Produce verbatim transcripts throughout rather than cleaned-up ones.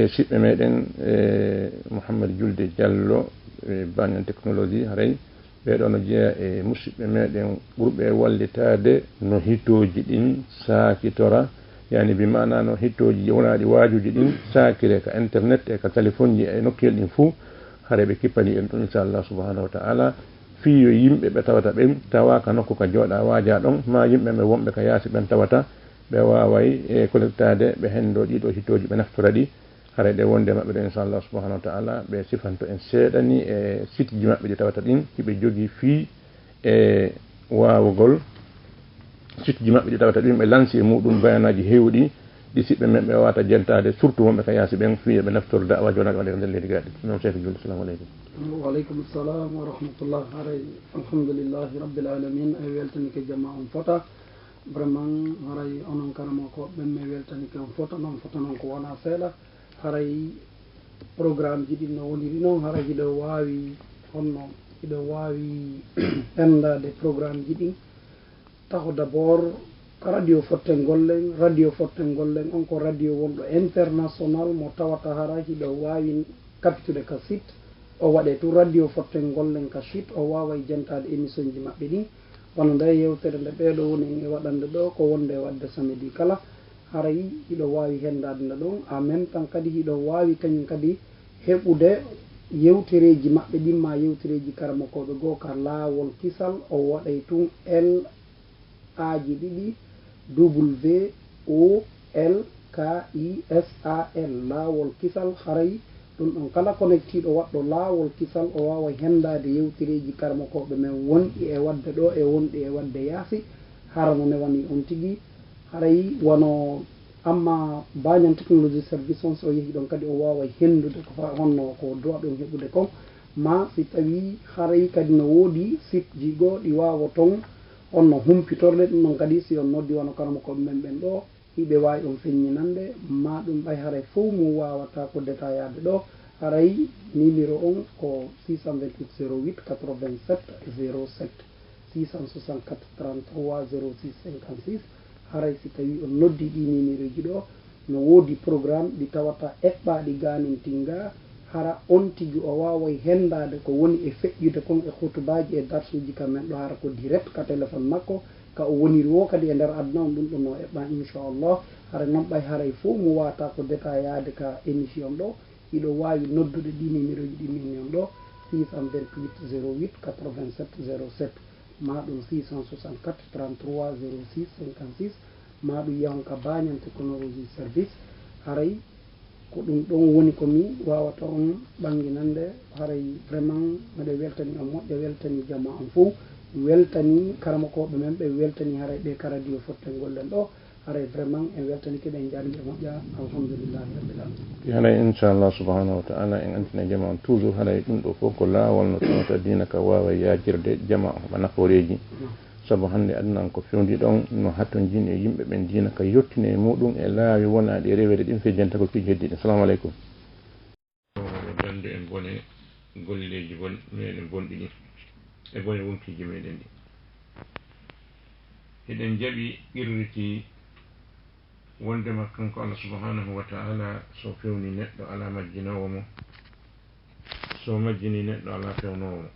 E siɓɓe meɗen, e Mouhammad Julde Diallo, e Banyan Technologie, haray ɓeeɗo no jeeya e musidɓe meɗen ɓurɓe wallitaade no hitooji ɗin saakitora, yani bi maana no hitooji wonaaɗi waajuuji ɗin saakire ka internet e ka téléphone ji e nokkuyel ɗin fuu, haray ɓe kippani en ɗum, inchallah subhanahu wa ta'ala, fii yo yimɓe ɓe tawata ɓen tawa ka nokku ka jooɗa waaja ɗon, ma yimɓe ɓe wonɓe ka yaasi ɓen tawata ɓe waaway e connectaade, ɓe henndo ɗiɗo hitooji ɓe naftora ɗi. Haray ɗe wonde maɓɓe ɗo, inchallah subhanahu wa ta'ala, ɓe sifanto en seeɗa ni e sitji maɓɓe ɗi tawata ɗin hiɓe jogii fii e waawugol sitji maɓɓe ɗi tawata ɗin ɓe lansi e muɗum bayanaaji heewuɗi ɗi siɓɓe men ɓe wawata jentaade, surtout wonɓe ka yaasi ɓen, fii ɓe naftora da'wa joonaɗo waɗe ka nder leydi gaaɗi. Non, Cheikh Julde, salamu aleykum. Wa aleykum salam wa rahmatullah. Haray alhamdulillahi rabbil alamin. E weltanike jama on fota. Vraiment, haray onon karamokooɓe ɓen, mi weltanike on fota, non fota non ko wona seeɗa. Haray programme ji ɗin no woniri non, haray hiɗo waawi honno, hiɗo waawi endaade programme ji ɗin. Taho d'abord ka radio Fotten Gollen, radio Fotten Gollen on ko radio wonɗo international mo tawata hara hiɗo waawi kapitude ka site, o waɗe tu radio Fotten Gollen ka site, o waaway jentaade émission ji maɓɓe ɗin. Wano nde yewtere nde ɓeeɗo woni en e waɗande ɗo, ko wonde e waɗde samedi kala, haray hiɗo waawi hendaade nde ɗon. En même temps kadi hiɗo waawi kañum kadi heɓude yewtereeji maɓɓe ɗin ma yewtereeji karamokooɓe goo ka laawol kisal, o waɗay tun L aaji ɗiɗi, W O L K I S A L, laawol kisal. Haray ɗum ɗon kala konektiiɗo waɗɗo laawol kisal o waaway hendaade yewtereeji karamokooɓe men wonɗi e waɗde ɗo e wonɗi e waɗde yaasi, hara no newani on tigi. Haray wano amma Banyan Technologie Service on, si o yehi ɗon kadi o waaway henndude ko fa honno ko du'a ɗum heɓude kon, ma si tawii haray kadi no woodi site ji goo ɗi waawa ton honno humpitorde ɗum ɗon kadi, si on noddi wano karamokooɓe men ɓen ɗo, hiɓe waawi on feññinande, ma ɗum ɓay haray fow mo waawata ko détaillade ɗo, haray numéro on ko six cent vingt-huit zéro huit quatre-vingt-sept zéro sept. Six cent soixante-quatre trente-trois zéro six cinquante-six. Haray si tawii on noddi ɗii numéroji ɗo, no woodi programme ɗi tawata eɓɓaaɗi gaanintinga, hara on tigi o waaway henndaade ko woni e feƴƴude kon e hutubaaji e darsuuji ka men ɗo, hara ko direct ka téléphone makko, ka o woniri woo kadi e nder aduna on, ɗum ɗon no eɓɓaa, inchallah. Hara non ɓay haray fow mo waawata ko détaillade ka émission ɗo, hiɗo waawi noddude ɗii numéroji ɗi min non ɗo, six cent vingt-huit zéro huit quatre-vingt-sept zéro sept, ma ɗum six cent soixante-quatre trente-trois zéro six cinquante-six, ma ɗum yahon ka Banyan Technologie Service. Haray ko ɗum ɗon woni ko mi waawata on ɓannginande. Haray vraiment miɗo weltani on moƴƴa, weltani jama on fow, weltani karamokooɓe men ɓe, weltani haray ɓe ka radio Fotten Gollen ɗo. Haray vraiment en weltanike ɓe, en jaarnike moƴƴa, alhamdulillahi rabbil alamin. Haray inchallah subhanahu wa ta'ala en antina jama on toujours, haray ɗum ɗo fof ko laawol no tawata diina ka waawa yaajirde jama o heɓa nafooreeji. Sabu hannde aduna on ko fewndi ɗon no hattonjini e yimɓe ɓen diina ka yottine e muɗum e laawi wonaaɗi e rewede ɗin fii jentagol piiji heddiiɗi. Assalamu aleykum. Yo danndu en bone golleeji bon-, meɗen bonɗi ɗin e bone wonkiiji meɗen ɗin. Hiɗen jaɓi qirriti wondema kanko Allah subhanahu wa ta'ala so fewni neɗɗo alaa majjinoowo mo, so majjini neɗɗo alaa fewnoowo mo.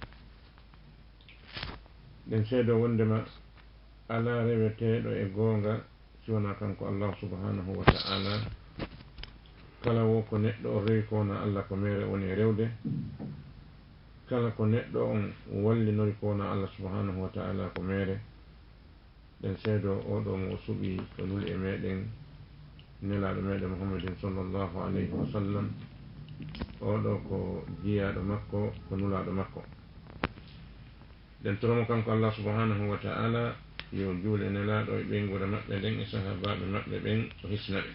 Ɗen seedo wondema alaa reweteeɗo e goonga si wonaa kanko Allah subhanahu wa ta'ala. Kala wo ko neɗɗo on rewi ko wonaa Allah ko meere woni e rewde. Kala ko neɗɗo on wallinori ko wonaa Allah subhanahu wa ta'ala ko meere. Ɗen seedo oo ɗoo mo o suɓi ko nuli e meɗen, nelaaɗo meɗen Muhammadin sallallahu alayhi wa sallam. Oo ɗoo ko jiyaaɗo makko, ko nulaaɗo makko. Ɗen toromo kanko Allah subhanahu wa ta'ala yo juule nelaaɗo e ɓeynguure maɓɓe nden e sahaabaaɓe maɓɓe ɓen, o hisna ɓe.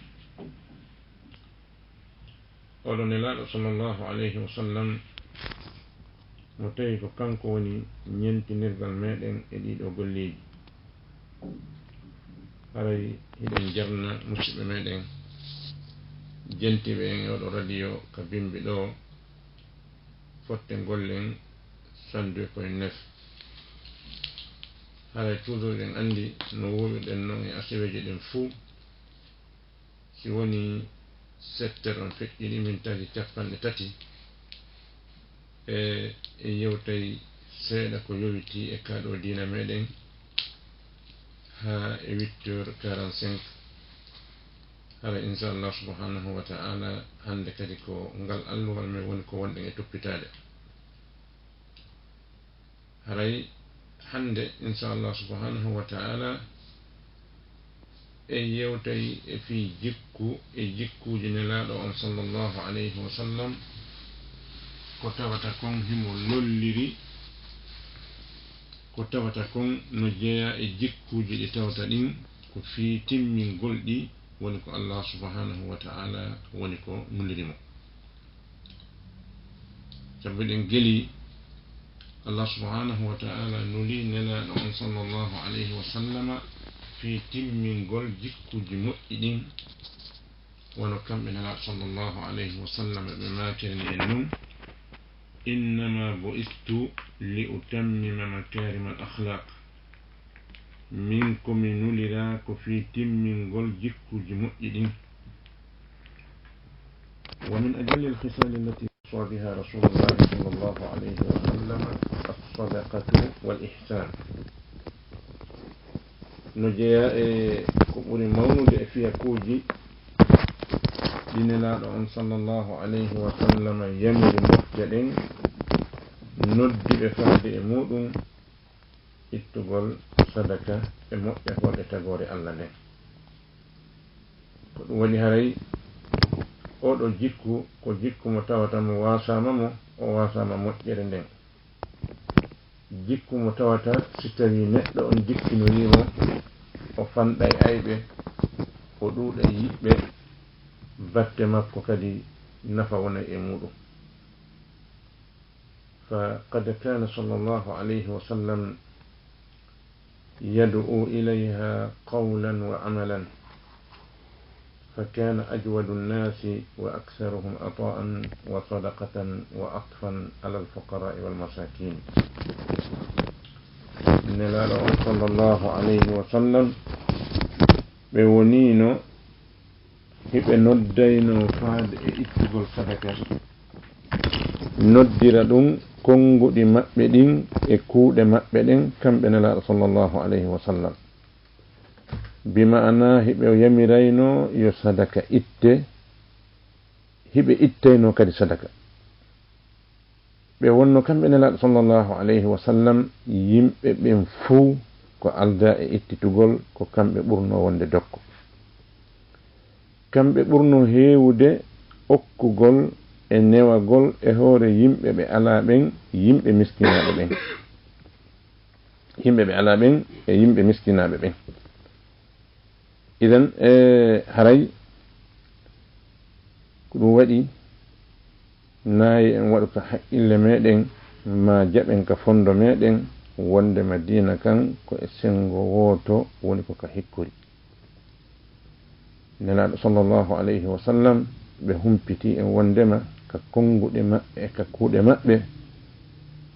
Oɗo nelaaɗo sallallahu alayhi wa sallam, mo tawi ko kanko woni ñentinirgal meɗen e ɗiɗo golleeji. Haray hiɗen jarna musidɓe meɗen, jentiiɓe en e oɗo radio ka bimbi ɗo, Fotten Gollen cent deux point neuf. Haray toujours eɗen anndi no wowirɗen non e aseweeje ɗen fuu. Si woni Settere on feƴƴini mintaji capanɗe tati. E, e yewtay seeɗa ko yowiti e kaɗo diina meɗen, ha e huit heures quarante-cinq. Hara, inchallah subhanahu wa ta'ala, hande kadi ko ngal alluwal men woni ko wonɗen e toppitade. Haray hande, inchallah subhanahu wa ta'ala, en yewtay e fii jikku e jikkuuji Nelaaɗo on sallallahu alayhi wa sallam, ko tawata kon himo lolliri, ko tawata kon no jeyaa e jikkuuji ɗi tawata ɗin ko fii timmingol ɗi, woni ko Allah subhanahu wa ta'ala woni ko nuliri mo. Sabu eɗen geli, Allah subhanahu wa ta'ala nuli Nelaaɗo on sallallahu alayhi wa sallama fii timmingol jikkuuji moƴƴi ɗin, wano kamɓe Nelaaɗo sallallahu alayhi wa sallama ɓe maakirani en nun: "Innama bu'istu li utammima makarima al akhlaq." Min ko mi nuliraa ko fii timmingol jikkuuji moƴƴi ɗin. Wa min ajalli al khisali allati wassa biha Rasulullahi sallallahu alayhi wa sallam as-sadaqatu wal ihsan. No jeyaa e ko ɓuri mawnude e fiyakuuji ɗi Nelaaɗo on sallallahu alayhi wa sallam yamiri moƴƴa ɗen, noddi ɓe faade e muɗum, ittugol sadaka e moƴƴa hoɗe tagoore Allah nden. Ko ɗum waɗi haray oɗo jikku ko jikku mo tawata mo waasaama mo, o waasaama moƴƴere nden. Jikku mo tawata si tawii neɗɗo on jikkinorii mo, o fanɗay ayɓe, o ɗuuɗay yiɓɓe, batte makko kadi nafa wonay e muɗum. فقد كان صلى الله عليه وسلم يدعو إليها قولا وعملا، فكان أجود الناس وأكثرهم عطاء وصدقة وعطفا على الفقراء والمساكين. Nelaaɗo on sallallahu alayhi wa sallam, ɓe woniino hiɓe noddaynoo faade e ittugol sadaka, noddira ɗum konnguɗi maɓɓe ɗin e kuuɗe maɓɓe ɗen, kamɓe Nelaaɗo sallallahu alayhi wa sallam. Bi ma'ana hiɓe yamiraynoo yo sadaka itte, hiɓe ittaynoo kadi sadaka. Ɓe wonno kamɓe Nelaaɗo sallallahu alayhi wa sallam, yimɓe ɓen fuu ko aldaa e ittitugol, ko kamɓe ɓurnoo wonde dokko. Kamɓe ɓurnoo heewude okkugol e newagol e hoore yimɓe ɓe alaa ɓen, yimɓe miskinaaɓe ɓen. Yimɓe ɓe alaa ɓen e yimɓe miskinaaɓe ɓen. Idan, e, haray ko ɗum waɗi naayi en waɗu ka haqqille meɗen, ma jaɓen ka fondo meɗen, wonde Madiina kan ko e sengo wooto woni ko ka hikkori. Nelaaɗo sallallahu alayhi wa sallam, ɓe humpiti en wondema ka konnguɗe maɓɓe e ka kuuɗe maɓɓe,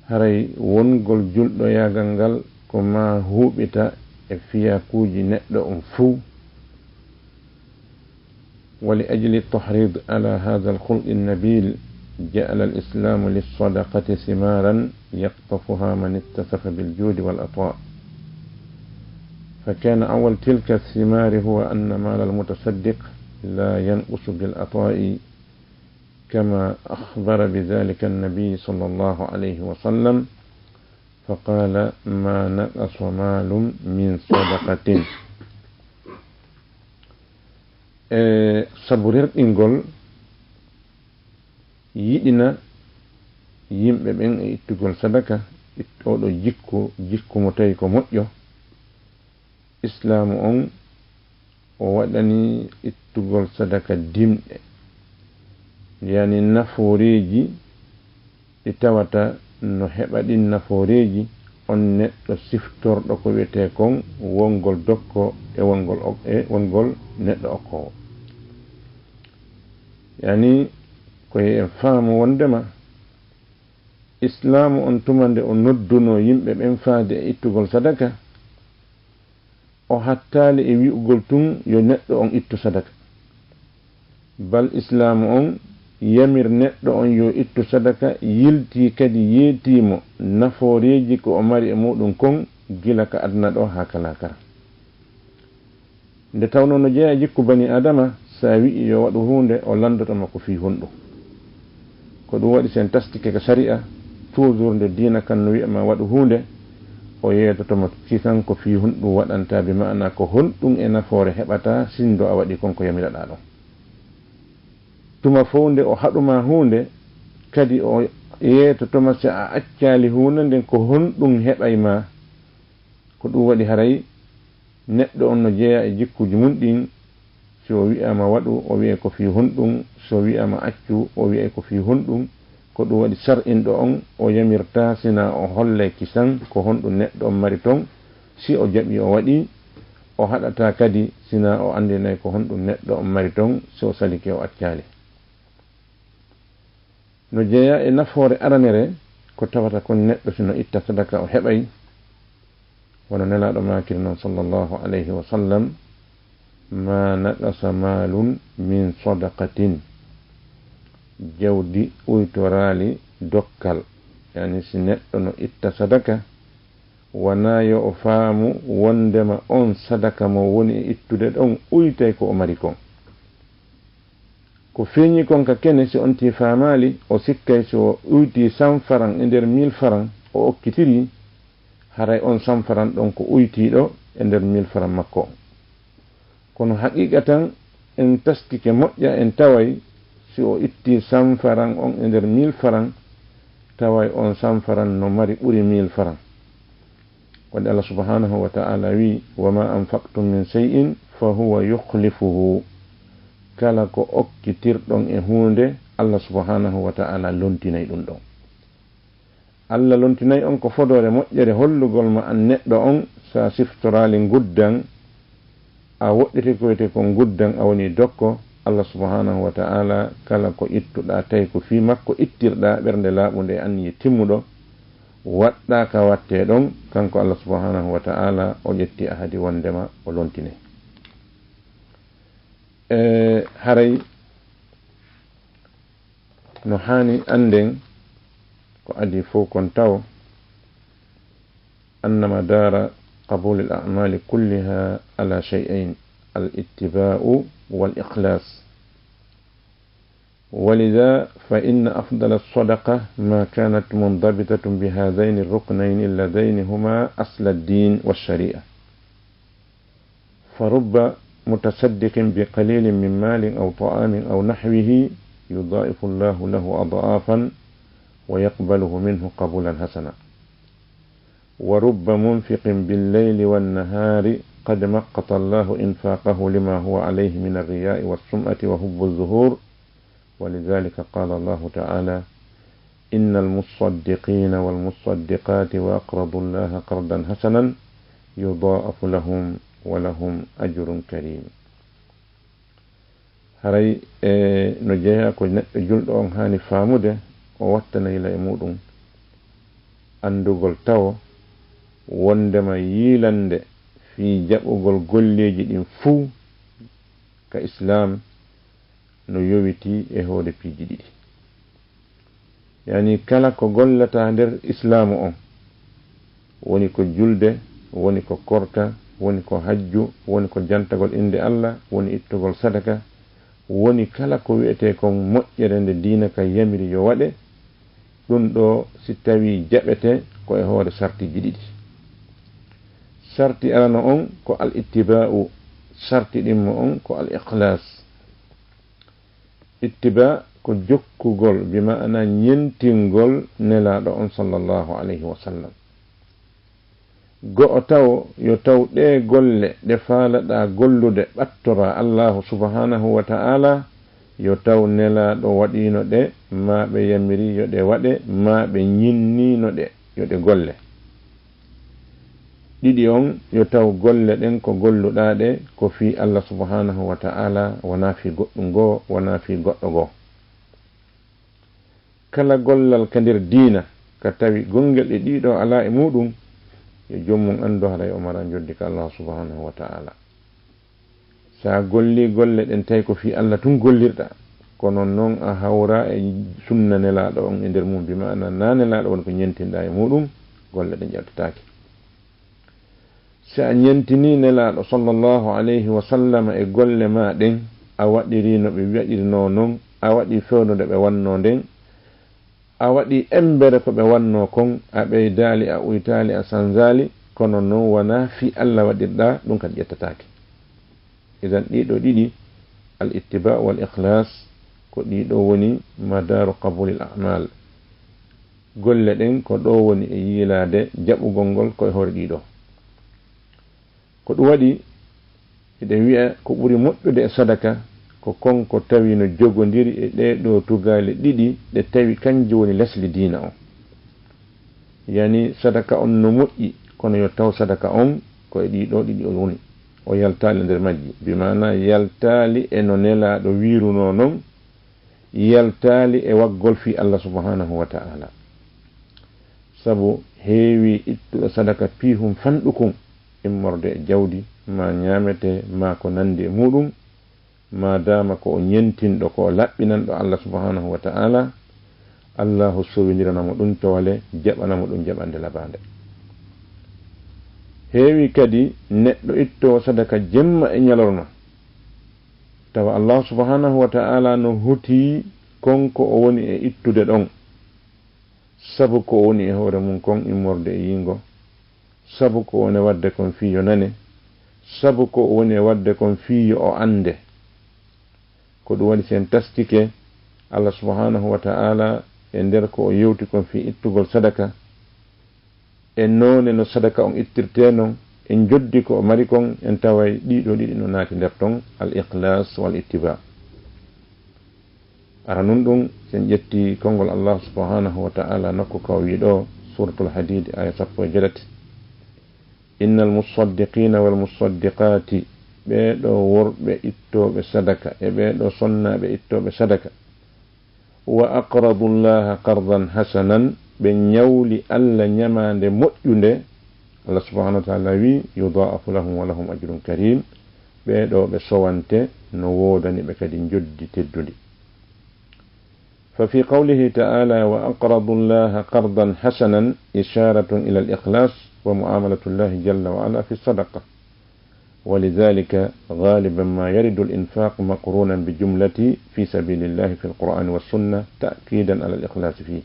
haray wongol julɗoyaagal ngal ko maa huuɓita e fiyakuuji neɗɗo on fuu. ولأجل التحريض على هذا الخلق النبيل جعل الإسلام للصدقة ثمارا يقطفها من اتصف بالجود والعطاء. فكان أول تلك الثمار هو أن مال المتصدق لا ينقص بالعطاء، كما أخبر بذلك النبي صلى الله عليه وسلم، فقال: ما نقص مال من صدقة. E sabu rerɗingol yiɗina yimɓe ɓen e ittugol sadaka, it-, oɗo jikku, jikku mo tawi ko moƴƴo, Islaamu on o waɗani ittugol sadaka dimɗe, yani nafooreeji ɗi tawata no heɓa ɗin nafooreeji on neɗɗo siftorɗo ko wiyetee kon wongol dokko e wongol ok-, e wongol neɗɗo okkoowo. Yani ko e en faamu wondema Islaamu on tuma nde o noddunoo yimɓe ɓen faade e ittugol sadaka, o hattaali e wi'ugol tun yo neɗɗo on ittu sadaka. Bal Islaamu on yamir neɗɗo on yo ittu sadaka, yiltii kadi yeetii mo nafooreeji ko o mari e muuɗum kon gila ka aduna ɗoo haa ka laakara. Nde tawnoo no jeyaa e jikku banii Aadama, si a wi'ii yo waɗu huunde, o lanndoto ma ko fii honɗum. Ko ɗum waɗi si en tastike ka sari'a, toujours nde diina kan no wi'a ma waɗu huunde, o yeetoto ma kisan ko fii honɗum waɗantaa, bi ma'ana ko honɗum e nafoore heɓataa sinndo a waɗii kon ko yamiraɗaa ɗon. Tuma fow nde o haɗu ma huunde, kadi o yeetoto ma si a accaali huunde nden ko honɗum heɓay ma. Ko ɗum waɗi haray neɗɗo on no jeyaa e jikkuuji mun ɗin, si o wi'aama waɗu, o wi'ay ko fii honɗum, si o wi'aama accu, o wi'ay ko fii honɗum. Ko ɗum waɗi sar'inɗo on o yamirtaa sinaa o hollay kisan ko honɗum neɗɗo on mari ton, si o jaɓii o waɗii, o haɗataa kadi sinaa o anndinay ko honɗum neɗɗo on mari ton, si o salike o accaali. No jeyaa e nafoore aranere, ko tawata kon neɗɗo si no itta sadaka o heɓay, wano Nelaaɗo maakiri non sallallahu alayhi wa sallam, "Ma naqasa maalun min sadaqatin." Jawdi uytoraali dokkal, yani si neɗɗo no itta sadaka, wanaa yo o faamu wondema on sadaka mo woni e ittude ɗon uytay ko o mari kon. Ko feeñi kon ka kene, si on tii faamaali, o sikkay si o uytii san faran e nder mil faran, o okkitirii, haray on san faran ɗon ko uytiiɗo e nder mil faran makko on. Kono haqiiqatan, en taskike moƴƴa, en taway si o ittii san faran on e nder mil faran, taway on san faran no mari ɓuri mil faran. Wadde Allah subhanahu wa ta'ala wi, "Wa ma anfaqtum min shay'in fa huwa yukhlifuhu." Kala ko okkitirɗon e huunde, Allah subhanahu wa ta'ala lontinay ɗum ɗon. Allah lontinay on ko fodoore moƴƴere hollugol ma an neɗɗo on, sa siftoraali nguddan, a woɗɗitikoyte ko nguddan, a woni dokko. Allah subhanahu wa ta'ala, kala ko ittuɗaa, tawi ko fii makko ittirɗaa, ɓernde laaɓunde e anniye timmuɗo, waɗɗaa ka wattee ɗon, kanko Allah subhanahu wa ta'ala, o ƴetti ahadi wondema o lontine. E haray no haani annden ko adii fow kon tawo, أن مدار قبول الأعمال كلها على شيئين، الاتباع والإخلاص. ولذا فإن أفضل الصدقة ما كانت منضبطة بهذين الركنين اللذين هما أصل الدين والشريعة. فرب متصدق بقليل من مال أو طعام أو نحوه يضاعف الله له أضعافا ويقبله منه قبولا حسنا. ورب منفق بالليل والنهار قد مقت الله إنفاقه لما هو عليه من الرياء والسمعة وحب الظهور، ولذلك قال الله تعالى: إن المصدقين والمصدقات وأقرضوا الله قرضا حسنا يضاعف لهم ولهم أجر كريم. Haray e no jeyaa ko neɗɗo julɗo on haani faamude, o wattana yila e muuɗum anndugol tawo wonndema yiilannde fii jaɓugol golleeji ɗin fuu ka Islaam no yowitii e hoore piiji ɗiɗi. Yani kala ko gollataa nder Islaamu on, woni ko julde, woni ko korka, woni ko hajju, woni ko jantagol innde Allah, woni ittugol sadaka, woni kala ko wi'etee kon moƴƴere nde diina ka yamiri yo waɗe, ɗum ɗoo si tawii jaɓete ko e hoore sartiiji ɗiɗi. Sarti arano on ko al ittiba'u, sarti ɗimmo on ko al ikhlas. Ittiba ko jokkugol, bi ma'ana ñentingol Nelaaɗo on sallallahu alayhi wa sallam. Go'o tawo yo taw ɗee golle ɗe faalaɗaa gollude ɓattoraa Allaahu subhaanahu wa ta'aala, yo taw Nelaaɗo waɗiino ɗe, maa ɓe yamiri yo ɗe waɗe, maa ɓe ñinniino ɗe yo ɗe golle. Ɗiɗi on, yo taw golle ɗen ko golluɗaa ɗe ko fii Allah subhaanahu wa ta'aala, wanaa fii goɗɗum goo, wanaa fii goɗɗo goo. Kala gollal ka nder diina ka tawi gongel e ɗiɗo alaa e muuɗum, yo joom mum anndu haray o maraa njoddi ka Allah subhaanahu wa ta'aala. Sa golli golle ɗen, tawi ko fii Allah tun gollirɗa, kono non a hawra e sunna Nelaaɗo on e nder mum, bi maana na Nelaaɗo woni ko ñentinɗa e muɗum, golle ɗen ƴettataake. Si a ñentini Nelaaɗo sallallahu alayhi wa sallam e golle ma ɗen, a waɗiri no ɓe waɗirnoo non, a waɗi fewndo nde ɓe wannoo nden, a waɗi embere ko ɓe wannoo kon, a ɓeydaali, a uytaali, a sanzaali, kono non wonaa fii Allah waɗirɗa, ɗum kadi ƴettataake. Idan ɗiɗo ɗiɗi, al ittiba'u wal ikhlas, ko ɗiɗo woni madaru qabulil a'mal. Golle ɗen ko ɗo woni e yiilaade jaɓugol ngol ko e hoore ɗiɗo. Ko ɗum waɗi, hiɗen wi'a ko ɓuri moƴƴude e sadaka ko kon ko tawi no jogondiri e ɗee ɗoo tugaale ɗiɗi ɗe tawi kanji woni lesli diina on. Yani sadaka on no moƴƴi, kono yo taw sadaka on ko e ɗii ɗoo ɗiɗi o woni. O yaltaali nder majji, bi maana yaltaali e no Nelaaɗo wiirunoo non, yaltaali e waggol fii Allah subhanahu wa ta'ala. Sabu heewi ittuɗo sadaka piihun fanɗukun, immorde e jawdi, maa ñaametee, maa ko nanndi e muɗum, maadaama ko o ñentinɗo, ko o laɓɓinanɗo Allah subhanahu wa ta'ala, Allahu sowindirana mo ɗum cowale, jaɓana mo ɗum jaɓande labaande. Heewi kadi neɗɗo ittoowo sadaka jemma e ñalorma, tawa Allah subhanahu wa ta'ala no hotii kon ko o woni e ittude ɗon, sabu ko o woni e hoore mum kon immorde e yiingo, sabu ko o woni e waɗde kon fii yo nane, sabu ko o woni e waɗde kon fii yo o annde. Ko ɗum waɗi si en tastike Allah subhanahu wa ta'ala e nder ko o yewti kon fii ittugol sadaka, e noone no sadaka on ittirtee non, e njoddi ko o mari kon, en taway ɗiɗo ɗiɗi no naati nder ton, al ikhlas wal ittiba. Ara nun ɗum, si en ƴetti konngol Allah subhanahu wa ta'ala nokku ka o wi'i ɗo, Suratul Hadid, aya sappo e jeetati. Innal musaddiqina wal musaddiqati, ɓee ɗo worɓe ittooɓe sadaka, e ɓee ɗo sonnaaɓe ittooɓe sadaka, wa aqradu Allaha qardan hasanan, ɓe ñawli Allah ñamaande moƴƴunde, Allah subhanahu wa ta'ala wi, yudha'afu lahum wa lahum ajrun karim, ɓee ɗo ɓe sowante, no woodani ɓe kadi njoddi teddundi. Fa fi qawlihi ta'ala, wa aqradu Allaha qardan hasanan, isharatun ila al-ikhlas wa mu'amalatu Allahi jalla wa ala fi sadaqa. ولذلك غالبا ما يرد الإنفاق مقرونا بجملة في سبيل الله في القرآن والسنة تأكيدا على الإخلاص فيه.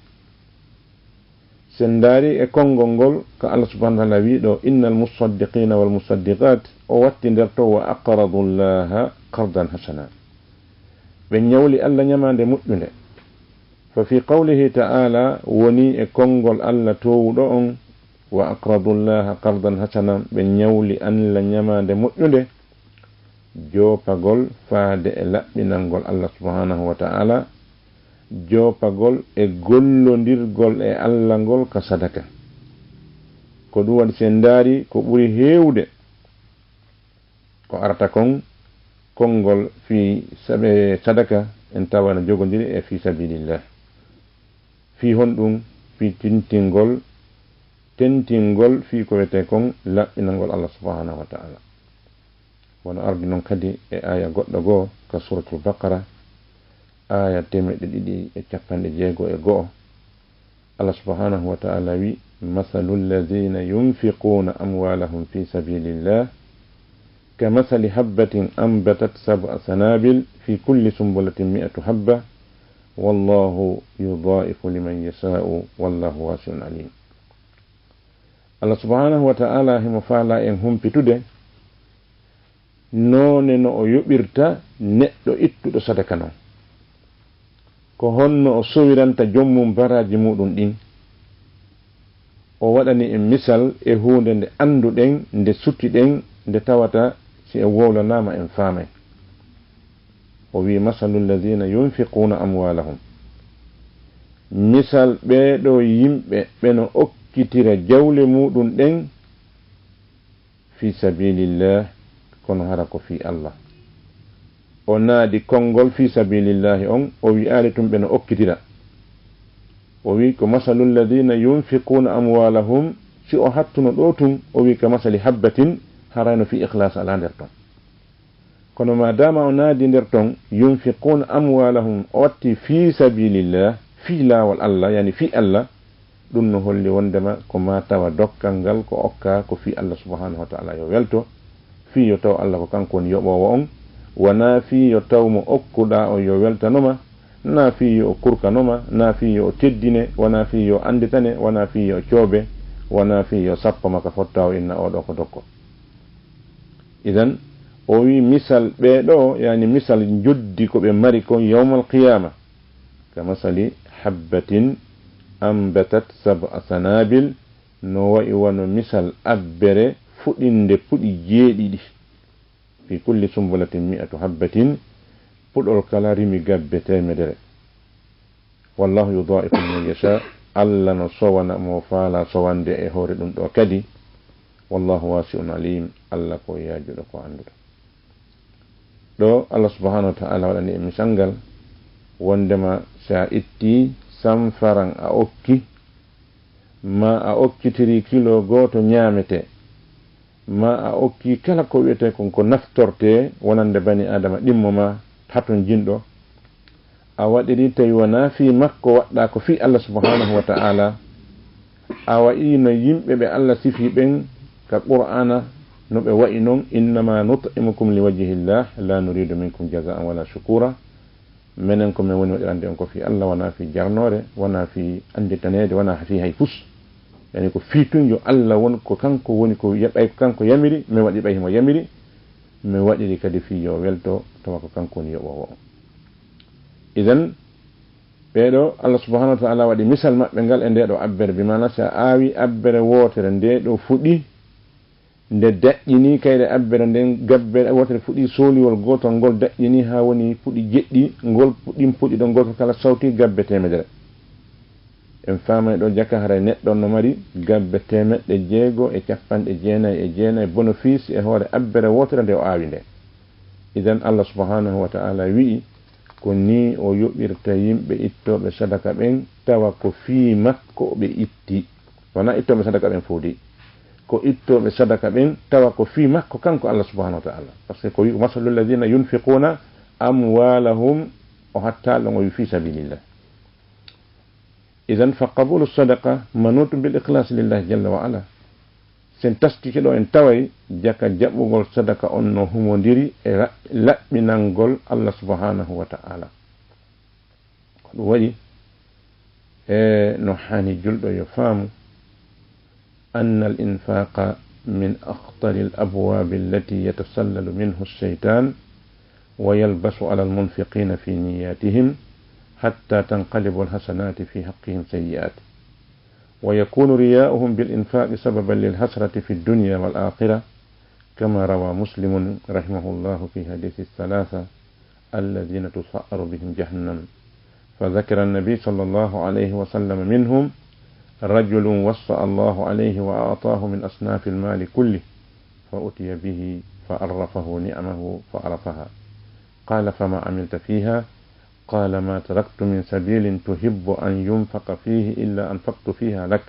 Si en ndaari e konngol ngol, ka Allah subhanahu wa ta'ala wi'i ɗo, innal musaddiqina wal musaddiqat, o watti nder to, wa aqradu Allaha qardan hasana. Ɓe ñawli Allah ñamaande moƴƴunde. Fa fi qawlihi ta'ala, woni e konngol Allah toowuɗo on, wa aqradu Allaha qardan hasanan, ɓe ñawli Allah ñamaande moƴƴunde, joopagol faade e laɓɓinangol Allah subhanahu wa ta'ala, joopagol e gollondirgol e Allah ngol ka sadaka. Ko ɗum waɗi si en ndaari ko ɓuri heewude ko arata kon, konngol fii sabe-, sadaka, en tawa no jogondiri e fii sabilillah. Fii honɗum? Fii tintingol, tentingol fii ko wiyetee kon laɓɓinangol Allah subhanahu wa ta'ala. Wano ardi non kadi e aya goɗɗo goo ka Suratul Baqara, aya teemeɗɗe ɗiɗi e capanɗe jeego e go'o. Allah subhanahu wa ta'ala wi, masalul ladhina yunfiquna amwalahum fi sabilillah, ka masali habbatin anbatat sab'a sanabil fi kulli sumbulatin mi'atu habba, wallahu yudha'ifu liman yasha'u, wallahu wasi'un alim. Allah subhanahu wa ta'ala himo faala en humpitude noone no o yoɓirta neɗɗo ittuɗo sadaka non. Ko honno o sowiranta joom mum baraaji muɗum ɗin? O waɗani en misal e huunde nde annduɗen, nde sutiɗen, nde tawata si en wowlanaama en faamay. O wi'i, masalul ladhina yunfiquna amwalahum. Misal ɓee ɗoo yimɓe ɓe no okkitira jawle muɗum ɗen fi sabilillah, kono hara ko fii Allah. O naadi konngol fi sabilillahi on, o wi'aali tun ɓe no okkitira. O wi'i ko masalul ladhina yunfiquna amwalahum, si o hattuno ɗoo tun, o wi'i ka masali habbatin, harayno fii ikhlas alaa nder ton. Kono ma dama o naadi nder ton, yunfiquna amwalahum, o watti fi sabilillah, fi laawol Allah, yani fi Allah, ɗum no holli wondema ko ma tawa dokkal ngal ko okka ko fi Allah subhanahu wa ta'ala yo welto, fi yo taw Allah ko kanko woni yoɓoowo on, wona fi yo taw mo okkuɗa o yo weltanoma, na fi yo o kurkanoma, na fi yo o teddine, wona fi yo o anditane, wona fi yo o coobe, wona fi yo o sappoma ka fotta o inna oɗo ko dokko. Idan, o wi misal ɓeeɗo, yani misal njoddi ko ɓe mari kon yawmal qiyama, ka masali habbatin ambatat sab'a sanabil, no wa'i wano misal abbere fuɗinde puɗi jeeɗiɗi. Fi kulli sumbulatin mi'atu habbatin, puɗol kala rimi gabbe temedere. Wallahu yudha'ifu liman yasha, Allah no sowana mo faala sowande e hoore ɗum ɗo kadi. Wallahu wasi'un alim, Allah ko yaajuɗo ko annduɗo. Ɗo Allah subhanahu wa ta'ala waɗani e misal ngal wondema si a itti samfaran a okki, ma a okkitiri kilo gooto ñaamete, ma a okki kala ko wiyetee kon ko naftortee wonande bani Aadama ɗimmo ma hatonjinɗo, a waɗiri tawi wonaa fii makko waɗɗaa ko fii Allah subhanahu wa ta'ala, a wa'i no yimɓe ɓe Allah sifi ɓen ka Qur'aana no ɓe wa'i non, innama nut'imukum liwajhillah la nuridu minkum jaza'an wala shukura. Menen ko men woni waɗirande on ko fii Allah, wonaa fii jarnoore, wonaa fii annditaneede, wonaa fii hay fus. Yani ko fii tun yo Allah won ko kanko woni ko ya-, ɓay ko kanko yamiri, men waɗi ɓay himo yamiri, men waɗiri kadi fii yo welto, tawa ko kanko woni yoɓoowo on. Idan, ɓeeɗo Allah subhanahu wa ta'ala waɗi misal maɓɓe ngal e ndeeɗo abbere, bi maana si a aawi abbere wootere, ndeeɗo fuɗi, nde daƴƴini kayre abbere nden, gabbere wootere fuɗi soliwol gootol, ngol daƴƴini haa woni puɗi jeɗɗi, ngol pu-, ɗin puɗi ɗon gootol kala sawti gabbe temedere. En faamay ɗo jaka haray neɗɗo on no mari gabbe temeɗɗe jeego e capanɗe jeenay e jeenay bonofiis e hoore abbere wootere nde o aawi nde. Idan Allah subhanahu wa ta'ala wi'i, ko nii o yoɓirta yimɓe ittooɓe sadaka ɓen, tawa ko fii makko ɓe itti. Wonaa ittooɓe sadaka ɓen fow dey. Ko ittooɓe sadaka ɓen, tawa ko fii makko kanko Allah subhanahu wa ta'ala. Parce que ko wi'i, masalu alladhina yunfiquna amwalahum, o hatta ɗon o wi'i fi sabilillah. Idan fa qabulu sadaqa manutun bil ikhlasi lillahi jalla wa ala. Sen taskike ɗo en taway jaka jaɓugol sadaka on no humondiri e ra-, laɓɓinangol Allah subhanahu wa ta'ala. Ko ɗum waɗi e no haani julɗo yo faamu, أن الإنفاق من أخطر الأبواب التي يتسلل منه الشيطان ويلبس على المنفقين في نياتهم حتى تنقلب الحسنات في حقهم سيئات، ويكون رياؤهم بالإنفاق سببا للحسرة في الدنيا والآخرة، كما روى مسلم رحمه الله في حديث الثلاثة الذين تسعر بهم جهنم، فذكر النبي صلى الله عليه وسلم منهم رجل وسع الله عليه وأعطاه من أصناف المال كله، فأتي به فعرفه نعمه فعرفها، قال: فما عملت فيها؟ قال: ما تركت من سبيل تحب أن ينفق فيه إلا أنفقت فيها لك.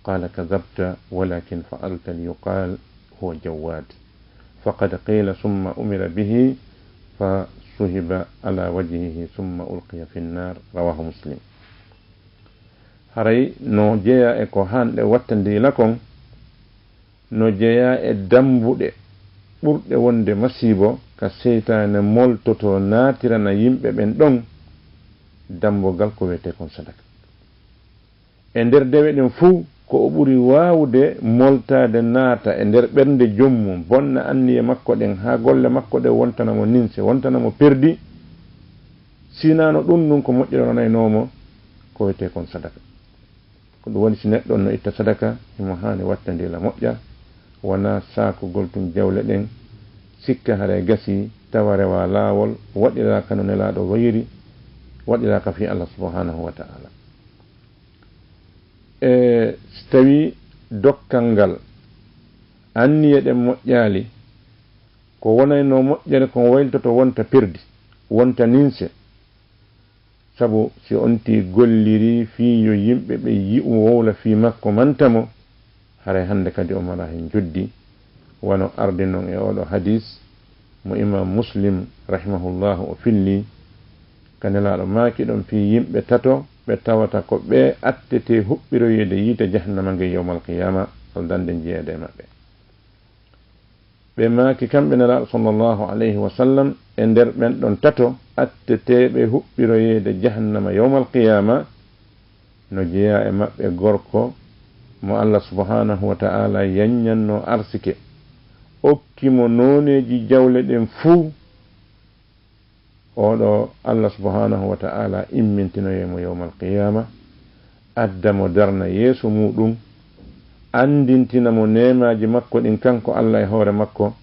قال: كذبت، ولكن فعلت ليقال هو جواد. فقد قيل: ثم أمر به فسحب على وجهه ثم ألقي في النار. رواه مسلم. Haray no jeyaa e ko hanɗe wattandila kon, no jeyaa e dambuɗe ɓurɗe wonde masiibo ka seytaane moltoto naatirana yimɓe ɓen ɗon, dambugal ko wiyetee kon sadaka. E nder dewe ɗen fow, ko o ɓuri waawude moltaade naata e nder ɓernde joom mum, bonna anniye makko ɗen, haa golle makko ɗen wontana mo ninse, wontana mo perdi. Sinaano ɗum, ɗum ko moƴƴere wonanaynoo mo, ko wiyetee kon sadaka. Ko ɗum waɗi si neɗɗo on no itta sadaka, himo haani wattandila moƴƴa, wonaa saakugol tun jawle ɗen, sikka haray gasii, tawa rewaa laawol, waɗiraaka no Nelaaɗo wayiri, waɗiraaka fii Allah subhanahu wa ta'ala. E si tawii dokkal ngal, anniye ɗen moƴƴaali, ko wonaynoo moƴƴere kon wayltoto wonta perdi, wonta ninse. Sabu si on tii gollirii fii yo yimɓe ɓen yi'u wowla fii makko manta mo, haray hannde kadi o maraa hen njoddi, wano ardi non e ooɗoo hadiis, mo Imam Muslim rahimahullahu o filli, ka Nelaaɗo maaki ɗon fii yimɓe tato ɓe tawata ko ɓe attetee huɓɓiroyeede yiite jahannama ngen yawmal qiyaama, aldanɗe njeyeede e maɓɓe. Ɓe maaki kamɓe Nelaaɗo sallallahu alayhi wa sallam, e nder ɓen ɗon tato atteteeɓe huɓɓiroyeede jahannama yawmal qiyaama, no jeyaa e maɓɓe gorko mo Allah subhanahu wa ta'ala yanyanno arsike, okki mo nooneeji jawle ɗen fuu. Oɗo Allah subhanahu wa ta'ala immintinoyay mo yawmal qiyaama, adda mo darna yeeso muuɗum, anndintina mo neemaaji makko ɗin kanko Allah e hoore makko.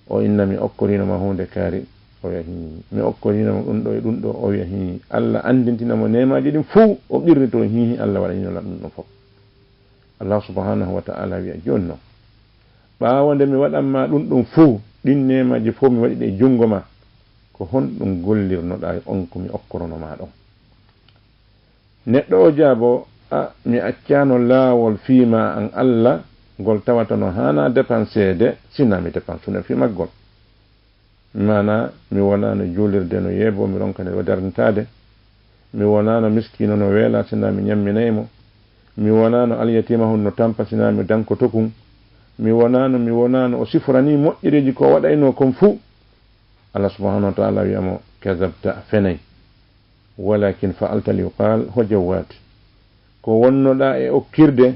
O inna, "Mi okkorino ma huunde kaari?" O wi'a, "Hii." "Mi okkorino ma ɗum ɗo e ɗum ɗo?" O wi'a, "Hii." Allah anndintina mo neemaaji ɗin fuu, o qirrito, "Hii, Allah waɗanino lam ɗum ɗum fof." Allah subhanahu wa ta'ala wi'a, "Jooni non, ɓaawo nde mi waɗan ma ɗum ɗum fuu, ɗin neemaaji fof mi waɗi ɗe e junngo ma, ko honɗum gollirnoɗaa on ko mi okkorono ma ɗon?" Neɗɗo o jaabo, "A, mi accaano laawol fii ma an Allah, ngol tawata no haanaa depanseede, sinaa mi depansuno fii maggol. Maanaa, mi wonaano juulirde no yeeboo, mi ronkane o darnitaade. Mi wonaano miskiino no weelaa, sinaa mi ñamminay mo. Mi wonaano alyatiima hon no tampa, sinaa mi dankoto kun. Mi wonaano, mi wonaano." O siforanii moƴƴereeji ko o waɗaynoo kon fuu. Allah subhanahu wa ta'ala wi'a mo, "Kadabta, a fenay. Walakin fa'alta liyuqal, hojawwat. Ko wonnoɗaa e okkirde,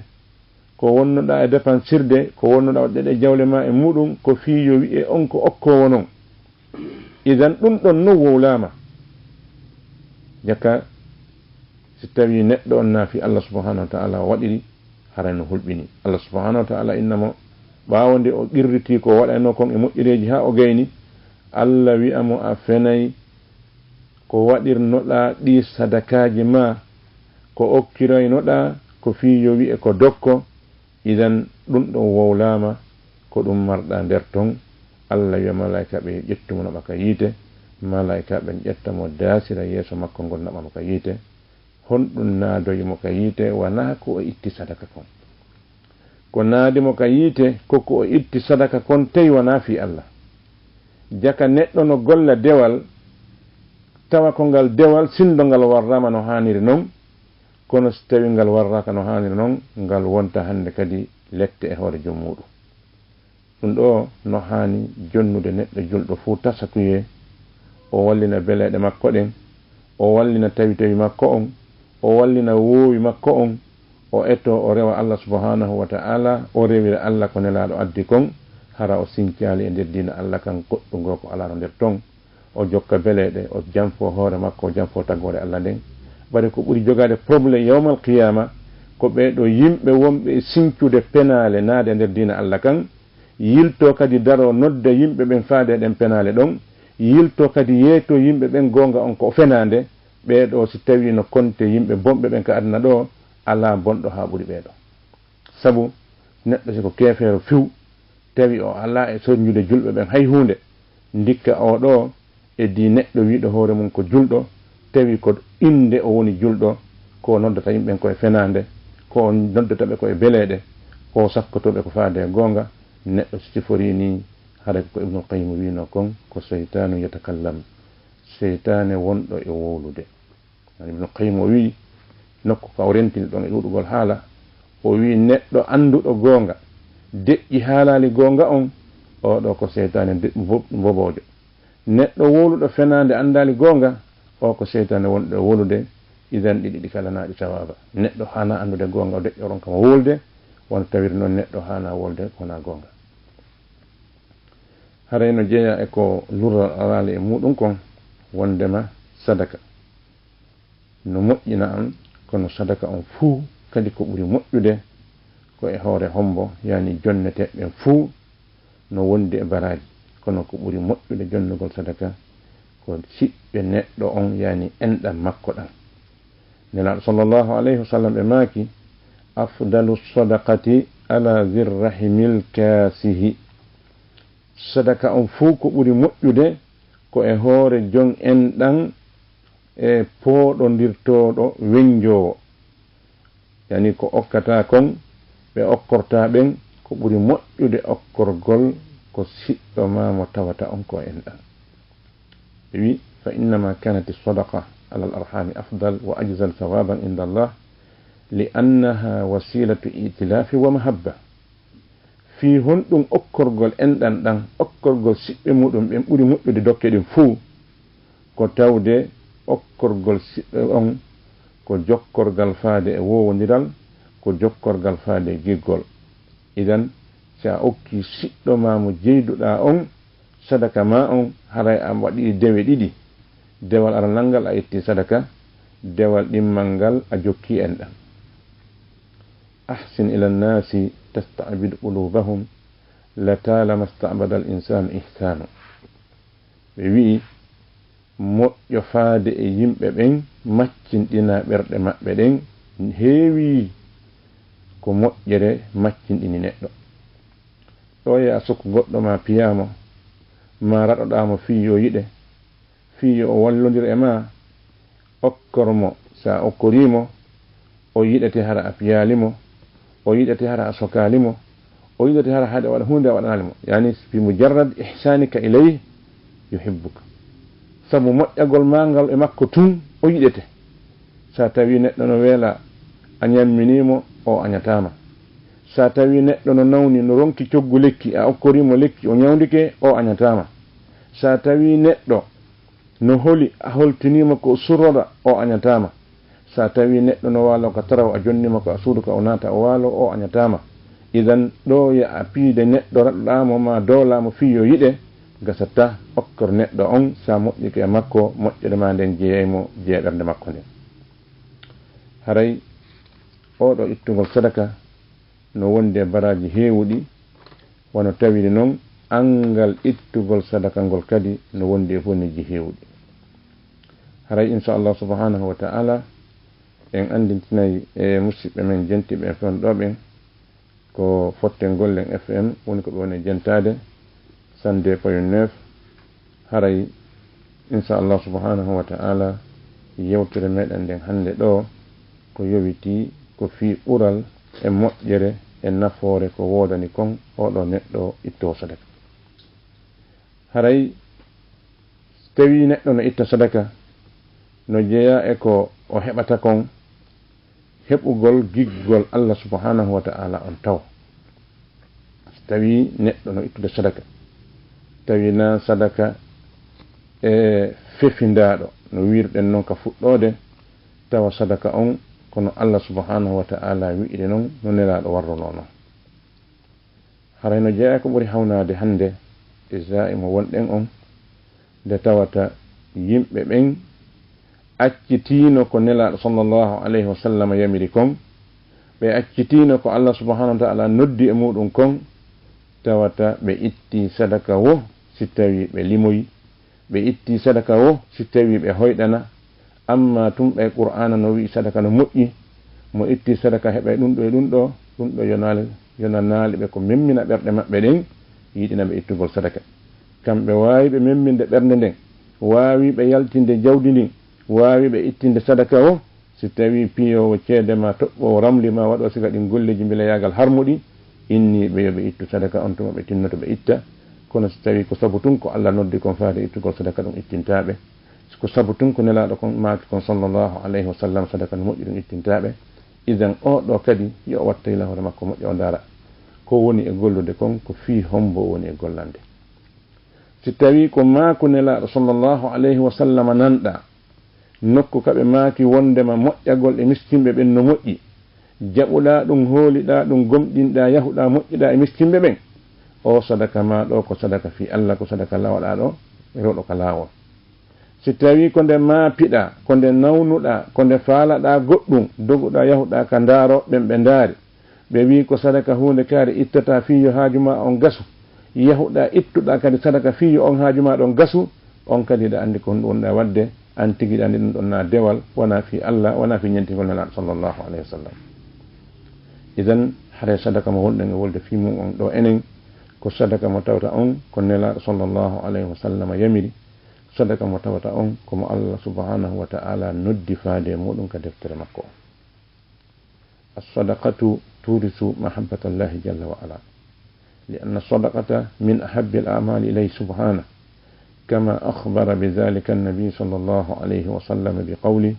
ko wonnoɗaa e depansirde, ko wonnoɗaa waɗde ɗe jawle ma e muuɗum, ko fii yo wi'e on ko okkoowo non. Idan ɗum ɗon non wowlaama." Jaka, si tawii neɗɗo on naafi Allah subhanahu wa ta'ala o waɗiri, haray no hulɓini. Allah subhanahu wa ta'ala inna mo, ɓaawo nde o qirritii ko o waɗaynoo kon e moƴƴereeji haa o gayni, Allah wi'a mo, "A fenay, ko waɗirnoɗaa ɗii sadakaaji ma, ko okkiraynoɗaa, ko fii yo wi'e ko dokko, idan ɗum ɗon wowlaama, ko ɗum marɗaa nder ton." Allah wi'a malaa'ika ɓe, "Ƴettu mo naɓa ka yiite." Malaa'ika ɓen ƴetta mo daasira yeeso makko ngon naɓa mo ka yiite. Honɗum naadoyi mo ka yiite? Wanaa ko o itti sadaka kon. Ko naadi mo ka yiite, ko ko o itti sadaka kon, tawi wanaa fii Allah. Jaka neɗɗo no golla dewal, tawa ko ngal dewal, sinndo ngal warraama no haaniri non, kono si tawii ngal warraaka no haaniri non, ngal wonta hannde kadi lette e hoore joom muuɗum. Ɗum ɗoo no haani jonnude neɗɗo julɗo fuu tasakuyee, o wallina beleeɗe makko ɗen, o wallina tawi-tawi makko on, o wallina woowi makko on, o etoo, o rewa Allah subhanahu wa ta'ala, o rewira Allah ko Nelaaɗo addi kon, hara o sincaali e nder diina Allah kan goɗɗum goo ko alaano nder ton. O jokka beleeɗe, o janfoo hoore makko, o janfoo tagore Allah nden. Bari ko ɓuri jogaade problème yawmal qiyaama, ko ɓee ɗoo yimɓe wonɓe e sincude penaale naade e nder diina Allah kan, yiltoo kadi daroo nodda yimɓe ɓen faade e ɗen penaale ɗon, yiltoo kadi yeetoo yimɓe ɓen goonga on ko fenaande. Ɓee ɗoo, si tawii no konte yimɓe bonɓe ɓen ka aduna ɗoo, alaa bonɗo haa ɓuri ɓee ɗoo. Sabu neɗɗo si ko keefeero few, tawi o alaa e soñjude julɓe ɓen hay huunde, ndikka oo ɗoo, e dii neɗɗo wi'uɗo hoore mum ko julɗo, tawi ko innde o woni julɗo, ko o noddata yimɓe ɓen ko e fenaande, ko o noddata ɓe ko e beleeɗe, ko o sakkotoo ɓe ko faade e goonga, neɗɗo si siforii nii, haray ko Ibnul Qayyim wi'unoo kon, ko seytaanu yatakallam, seytaane wonɗo e wowlude. Ibnu Qayyim o wi'i, nokku ka o rentini ɗon e ɗuuɗugol haala, o wi'i, neɗɗo annduɗo goonga, deƴƴi haalaali goonga on, oo ɗoo ko seytaane de-, mbo-, mboboojo. Neɗɗo wowluɗo fenaande anndaali goonga, oo ko seytaane wonɗo e wowlude, idan ɗi ɗiɗi kala naɗi sawaaba. Neɗɗo haanaa anndude goonga, o deƴƴa o ronka mo wowlude, wano tawiri non neɗɗo haanaa wowlude ko wonaa goonga. Haray no jeyaa e ko lurral araali e muuɗum kon, wonndema sadaka no moƴƴina an, kono sadaka on fuu kadi ko ɓuri moƴƴude ko e hoore hombo, yaani jonneteeɓe ɓen fuu no wondi e baraaji, kono ko ɓuri moƴƴude jonnugol sadaka ko siɓɓe neɗɗo on, yaani enɗam makko ɗam. Nelaaɗo sallallahu alayhi wa sallam ɓe maaki, "Afdalu sadaqati ala zirrahimil kaasihi." Sadaka on fuu ko ɓuri moƴƴude ko e hoore jon enɗam e pooɗondirtooɗo wenjoowo. Yani ko okkata kon, ɓe okkorta ɓen, ko ɓuri moƴƴude okkorgol ko siɗɗo ma mo tawata on ko enɗan. Ɓe wi, "Fa innama kanati sadaqa alal arhami afdal wa ajzal sawaban inda Allah, li annaha wasilatu itilafi wa mahabba." Fii honɗum okkorgol enɗan ɗan, okkorgol siɓɓe muɗum ɓen ɓuri moƴƴude dokke ɗin fow? Ko tawde okkorgol siɓɓe on ko jokkorgal faade e woowondiral, ko jokkorgal faade e giggol. Idan, si a okkii siɗɗo ma mo jeyduɗaa on sadaka ma on, haray a waɗii dewe ɗiɗi. Dewal aranal ngal a ittii sadaka, dewal ɗimmal ngal a jokkii enɗan. "Ahsin ila nnasi tasta'bid qulubahum, la talama sta'bada al insanu ihsanu." Ɓe wi'i, "Moƴƴo faade e yimɓe ɓen, maccinɗina ɓerɗe maɓɓe ɗen, heewi ko moƴƴere maccinɗini neɗɗo." Ɗo ya a sokku goɗɗo ma piyaama, ma raɗoɗaa mo fii yo yiɗe, fii yo o wallondir e ma, okkor mo, si a okkorii mo, o yiɗete hara a piyaali mo, o yiɗete hara a sokaali mo, o yiɗete hara haade o waɗa huunde a waɗanaali mo. Yani, bi mujarrad ihsanika ilayhi yuhibbuka. Sabu moƴƴagol ma ngal e makko tun, o yiɗete. Sa tawi neɗɗo no weela, a ñamminii mo, o añataa ma. Sa tawi neɗɗo no nawni, no ronki coggu lekki, a okkorii mo lekki, o ñawndike, o añataa ma. Sa tawi neɗɗo no holi, a holtiniima ko surrora, o añataama. So a tawi neɗɗo no waalo ka taraw, a jonnima ko a suudu ka o naata o waalo, o añataama. Idan, ɗo ya a piide neɗɗo raɗɗaamo ma doolaamo fii yo yiɗe, gasata okkor neɗɗo on, sa moƴƴike e makko, moƴƴere ma nden jeeyay mo jeeɓerde makko nden. Haray oɗo ittugol sadaka no wondi e baraaji heewuɗi, wano tawiri non, anngal ittugol sadaka ngol kadi no wondi e bonneeji heewuɗi. Haray, insha Allah subhanahu wa ta'ala, en anndintinay e musiɓɓe men jentiiɓe e fewndo ɗo ɓen, ko fotte Gollen F M woni ko ɓe woni e jentaade, cent deux point neuf. Haray, insha Allah subhanahu wa ta'ala, yewtere meɗen nden hannde ɗo, ko yowitii ko fii ɓural e moƴƴere e nafoore ko woodani kon oɗo neɗɗo ittoowo sadaka. Haray, so tawii neɗɗo no itta sadaka, no jeyaa e ko o heɓata kon, heɓugol giggol Allah subhanahu wa ta'ala on taw. So tawii neɗɗo no ittude sadaka, tawi na sadaka e fefindaaɗo, no wiirɗen non ka fuɗɗoode, tawa sadaka on kono Allah subhanahu wa ta'ala wi'iri non, no Nelaaɗo warrunoo non. Haray no jeyaa ko ɓuri hawnaade hannde e zaa'i mo wonɗen on, nde tawata yimɓe ɓen accitiino ko Nelaaɗo sallallahu alayhi wa sallam yamiri kon, ɓe accitiino ko Allah subhanahu wa ta'ala noddi e muɗum kon, tawata ɓe ittii sadaka wo si tawii ɓe limoyi, ɓe ittii sadaka wo si tawii ɓe hoyɗana. Amma tun ɓay Qur'aana no wi'i sadaka no moƴƴi, mo ittii sadaka heɓay ɗum ɗo e ɗum ɗo, ɗum ɗo yonaali, yonanaali ɓe ko memmina ɓerɗe maɓɓe ɗen, yiɗina ɓe ittugol sadaka. Kamɓe waawi ɓe memminde ɓernde nden, waawi ɓe yaltinde jawdi ndin, waawi ɓe ittinde sadaka o, si tawii piyoowo ceede ma, toɓɓoowo ramli ma, waɗoo siga ɗin golleeji mbilayaagal harmuɗi, innii ɓe yo ɓe ittu sadaka on tuma ɓe tinnoto ɓe itta. Kono si tawii ko sabu tun ko Allah noddi kon faade ittugol sadaka, ɗum ittintaa ɓe. Ko sabu tun ko Nelaaɗo kon maaki kon sallallahu alayhi wa sallam, sadaka no moƴƴi, ɗum ittintaa ɓe. Idan, oo ɗoo kadi yo o watta ila hoore makko moƴƴa, o ndaara ko woni e gollude kon, ko fii hombo woni e gollande. Si tawii ko maaku Nelaaɗo sallallahu alayhi wa sallam nanɗaa, nokku ka ɓe maaki wondema moƴƴagol e miskinɓe ɓen no moƴƴi, jaɓuɗaa ɗum, hooliɗaa ɗum, gomɗinɗaa, yahuɗaa, moƴƴiɗaa e miskinɓe ɓen, oo sadaka maa ɗoo ko sadaka fii Allah, ko sadaka lawaɗaa ɗoo, rewɗo ka laawol. Si tawii ko nde maapiɗaa, ko nde nawnuɗaa, ko nde faalaɗaa goɗɗum, doguɗaa yahuɗaa ka ndaarooɓe ɓen ɓe ndaari, ɓe wi'i ko sadaka huunde kaari ittataa fii yo haaju maa on gasu, yahuɗaa ittuɗaa kadi sadaka fii yo on haaju maa ɗon gasu, on kadi hiɗa anndi ko honɗum wonɗaa waɗde, an tigi hiɗa anndi ɗum ɗon na dewal, wonaa fii Allah, wonaa fii ñentingol Nelaaɗo sallallahu alayhi wa sallam. Idan, haray sadaka mo wonɗen e wolde fii mum on ɗoo enen, ko sadaka mo tawata on ko Nelaaɗo sallallahu alayhi wa sallam yamiri, sadaka mo tawata on ko mo Allah subhanahu wa ta'ala noddi faade e muɗum ka deftere makko on. As-sadaqatu turisu mahabbatallahi jalla wa ala. لأن الصدقة من أحب الأعمال إليه سبحانه، كما أخبر بذلك النبي صلى الله عليه وسلم بقوله: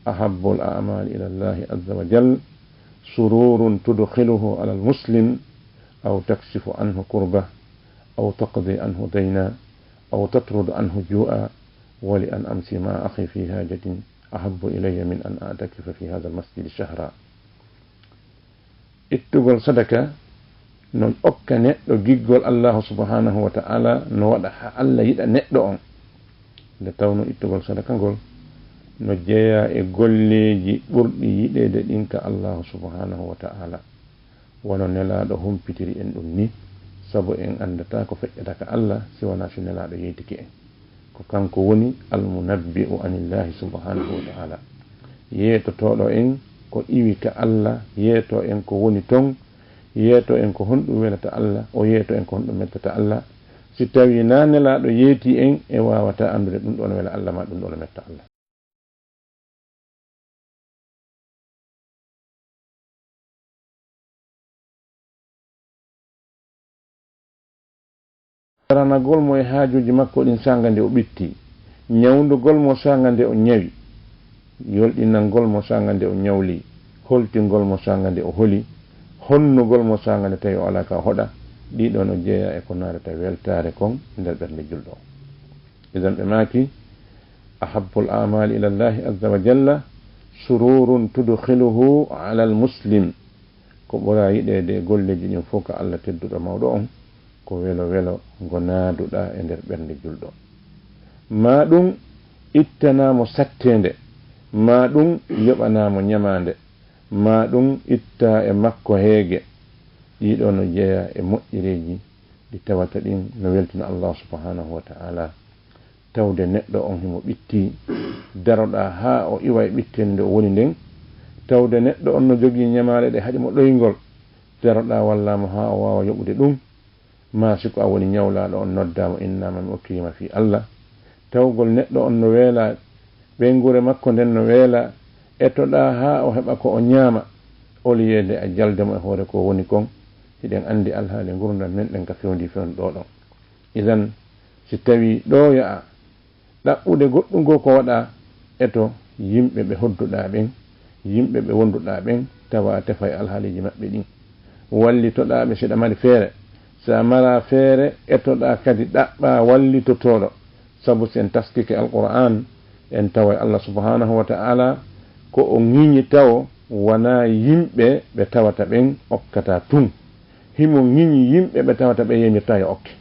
"أحب الأعمال إلى الله عز وجل سرور تدخله على المسلم، أو تكشف عنه كربة، أو تقضي عنه دينا، أو تطرد عنه جوعا، ولأن أمسي مع أخي في حاجة أحب إلي من أن أعتكف في هذا المسجد شهرا." Ittugol sadaka no okka neɗɗo giggol Allahu subhanahu wa ta'ala, no waɗa haa Allah yiɗa neɗɗo on. Nde tawno ittugol sadaka ngol no jeyaa e golleeji ɓurɗi yiɗeede ɗin ka Allahu subhanahu wa ta'ala. Wano Nelaaɗo humpitiri en ɗum ni, sabu en anndataa ko feƴƴata ka Allah si wanaa si Nelaaɗo yeytike en. Ko kanko woni Al-Munabbi'u anillahi subhanahu wa ta'ala. Yeetotooɗo en ko iwi ka Allah, yeetoo en ko woni ton, yeetoo en ko honɗum welata Allah, o yeetoo en ko honɗum mettata Allah. Si tawii naa Nelaaɗo yeetii en, en waawataa anndude ɗum ɗoo no wela Allah maa ɗum ɗoo no metta Allah. Daranagol mo e haajuuji makko ɗin saanga nde o ɓitti, ñawndugol mo saanga nde o ñawi, yolɗinangol mo saanga nde o ñawli, holtingol mo saanga nde o holi, honnugol mo saanga nde tawi o alaa ka o hoɗa, ɗii ɗoo no jeyaa e ko naatata weltaare kon nder ɓernde julɗo. Idan ɓe maaki, "Ahabbul a'maali ila Llaahi azza wa jalla sururun tudkhiluhu ala al-muslim." Ko ɓura yiɗeede e golleeji ɗin fof ka Allah tedduɗo mawɗo on, ko welo welo ngo naaduɗaa e nder ɓernde julɗo. Maa ɗum ittanaa mo satteende, maa ɗum yoɓanaa mo ñamaande, maa ɗum ittaa e makko heege. Ɗii ɗoo no jeyaa e moƴƴereeji ɗi tawata ɗin no weltina Allah subhanahu wa ta'ala. Tawde neɗɗo on himo ɓitti, daroɗaa haa o iwa e ɓitteende nde o woni nden. Tawde neɗɗo on no jogii ñamaale ɗe haɗi mo ɗoyngol, daroɗaa wallaa mo haa o waawa yoɓude ɗum. Maa si ko a woni ñawlaaɗo on noddaa mo, innaama mi okkirii ma fii Allah. Tawgol neɗɗo on no weelaa, ɓeynguure makko nden no weelaa, etoɗaa haa o heɓa ko o ñaama, au lieu nde a jalde mo e hoore ko woni kon. Hiɗen anndi alhaali ngurndan men ɗen ka fewndii fewndo ɗoo ɗon. Idan, si tawii ɗoo ya'a ɗaɓɓude goɗɗum goo ko waɗaa, eto yimɓe ɓe hodduɗaa ɓen, yimɓe ɓe wonduɗaa ɓen, tawa a tefay alhaaliiji maɓɓe ɗin. Wallitoɗaa ɓe si ɗa mari feere. Si a maraa feere, etoɗaa kadi ɗaɓɓaa wallitotooɗo. Sabu si en taskike Alqur'aan, en taway Allah subhanahu wa ta'ala ko o ŋiñi tawo wanaa yimɓe ɓe tawata ɓen okkata tun. Himo ŋiñi yimɓe ɓe tawata ɓe yemirtaa yo okke.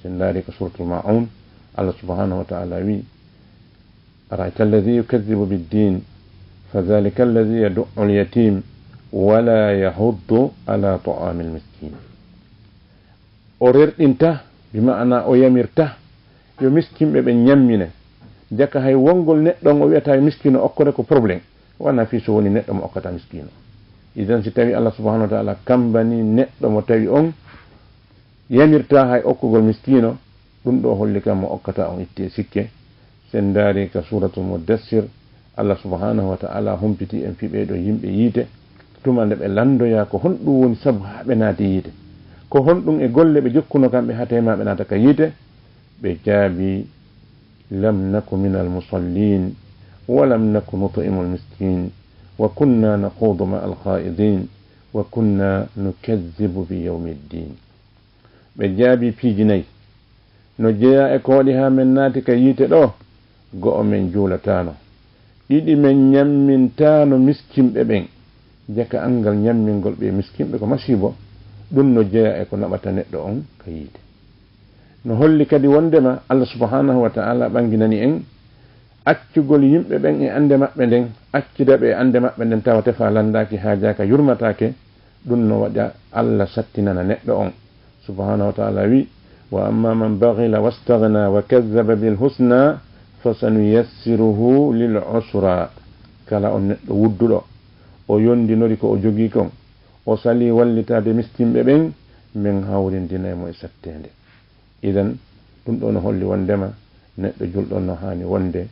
Si en ndaari ka Suuratul Maa'uun, Allah subhanahu wa ta'ala wi'i, "Ara'ayta alladhi yukadhdhibu bid-din, fadhalika alladhi yadu'u al-yatim, wa la yahuddu ala ta'amil miskin." O rerɗinta, bi ma'ana o yamirta, yo miskinɓe ɓen ñammine. Jaka hay wongol neɗɗo on o wi'ata yo miskiino okkore ko problème. Wanaa fii so woni neɗɗo mo okkata miskiino. Idan si tawi Allah subhanahu wa ta'ala kambani neɗɗo mo tawi on yamirtaa hay okkugol miskiino, ɗum ɗoo holli kam mo okkata on itti e sikke. Si en ndaari ka Suuratul Muddassir, Allah subhanahu wa ta'ala humpiti en fii ɓee ɗoo yimɓe yiite, tuma nde ɓe lanndoyaa ko honɗum woni sabu haa ɓe naati yiite. Ko honɗum e golle ɓe jokkuno kamɓe haa tawi maa ɓe naata ka yiite? Ɓe jaabii, "Lam naku minal musallin, wa lam naku nut'imul miskin, wa kunna nakhudu ma'al kha'idin, wa kunna nukazzibu bi yawmiddin." Ɓe jaabii piiji nayi. No jeyaa e ko waɗi haa men naati ka yiite ɗoo? Go'o, men juulataano. Ɗiɗi, men ñammintaano miskinɓe ɓen. Jaka anngal ñammingol ɓee miskinɓe ko masiibo, ɗum no jeyaa e ko naɓata neɗɗo on ka yiite. No holli kadi wonndema Allah subhanahu wa ta'ala ɓanginani en accugol yimɓe ɓen e annde maɓɓe nden, accuda ɓe e annde maɓɓe nden tawa tefaa lanndaaki, haajaaka, yurmataake, ɗum no waɗa Allah sattinana neɗɗo on. Subhanahu wa ta'ala wi, "Wa amma man baghila wastaghna wa kazzaba bil husna, fasanuyassiruhu lil usra." Kala on neɗɗo wudduɗo, o yondinori ko o jogii kon, o salii wallitaade miskinɓe ɓen, men hawrindinay mo e satteende. Idan, ɗum ɗoo no holli wonndema neɗɗo julɗo no haani wonde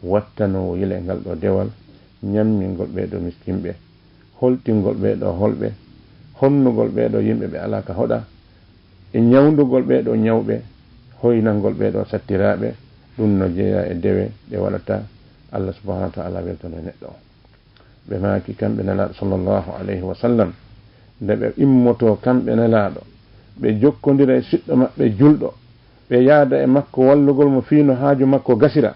wattanoowo yila e ngal ɗoo dewal, ñammingol ɓee ɗoo miskinɓe, holtingol ɓee ɗoo holɓe, honnugol ɓee ɗoo yimɓe ɓe alaa ka hoɗa, e ñawndugol ɓee ɗoo ñawɓe, hoynangol ɓee ɗoo sattiraaɓe, ɗum no jeyaa e dewe ɗe waɗata Allah subhanahu wa ta'ala weltano e neɗɗo on. Ɓe maaki kamɓe Nelaaɗo sallallahu alayhi wa sallam, nde ɓe immotoo kamɓe Nelaaɗo, ɓe jokkondira e siɗɗo maɓɓe julɗo, ɓe yaada e makko wallugol mo fii no haaju makko gasira,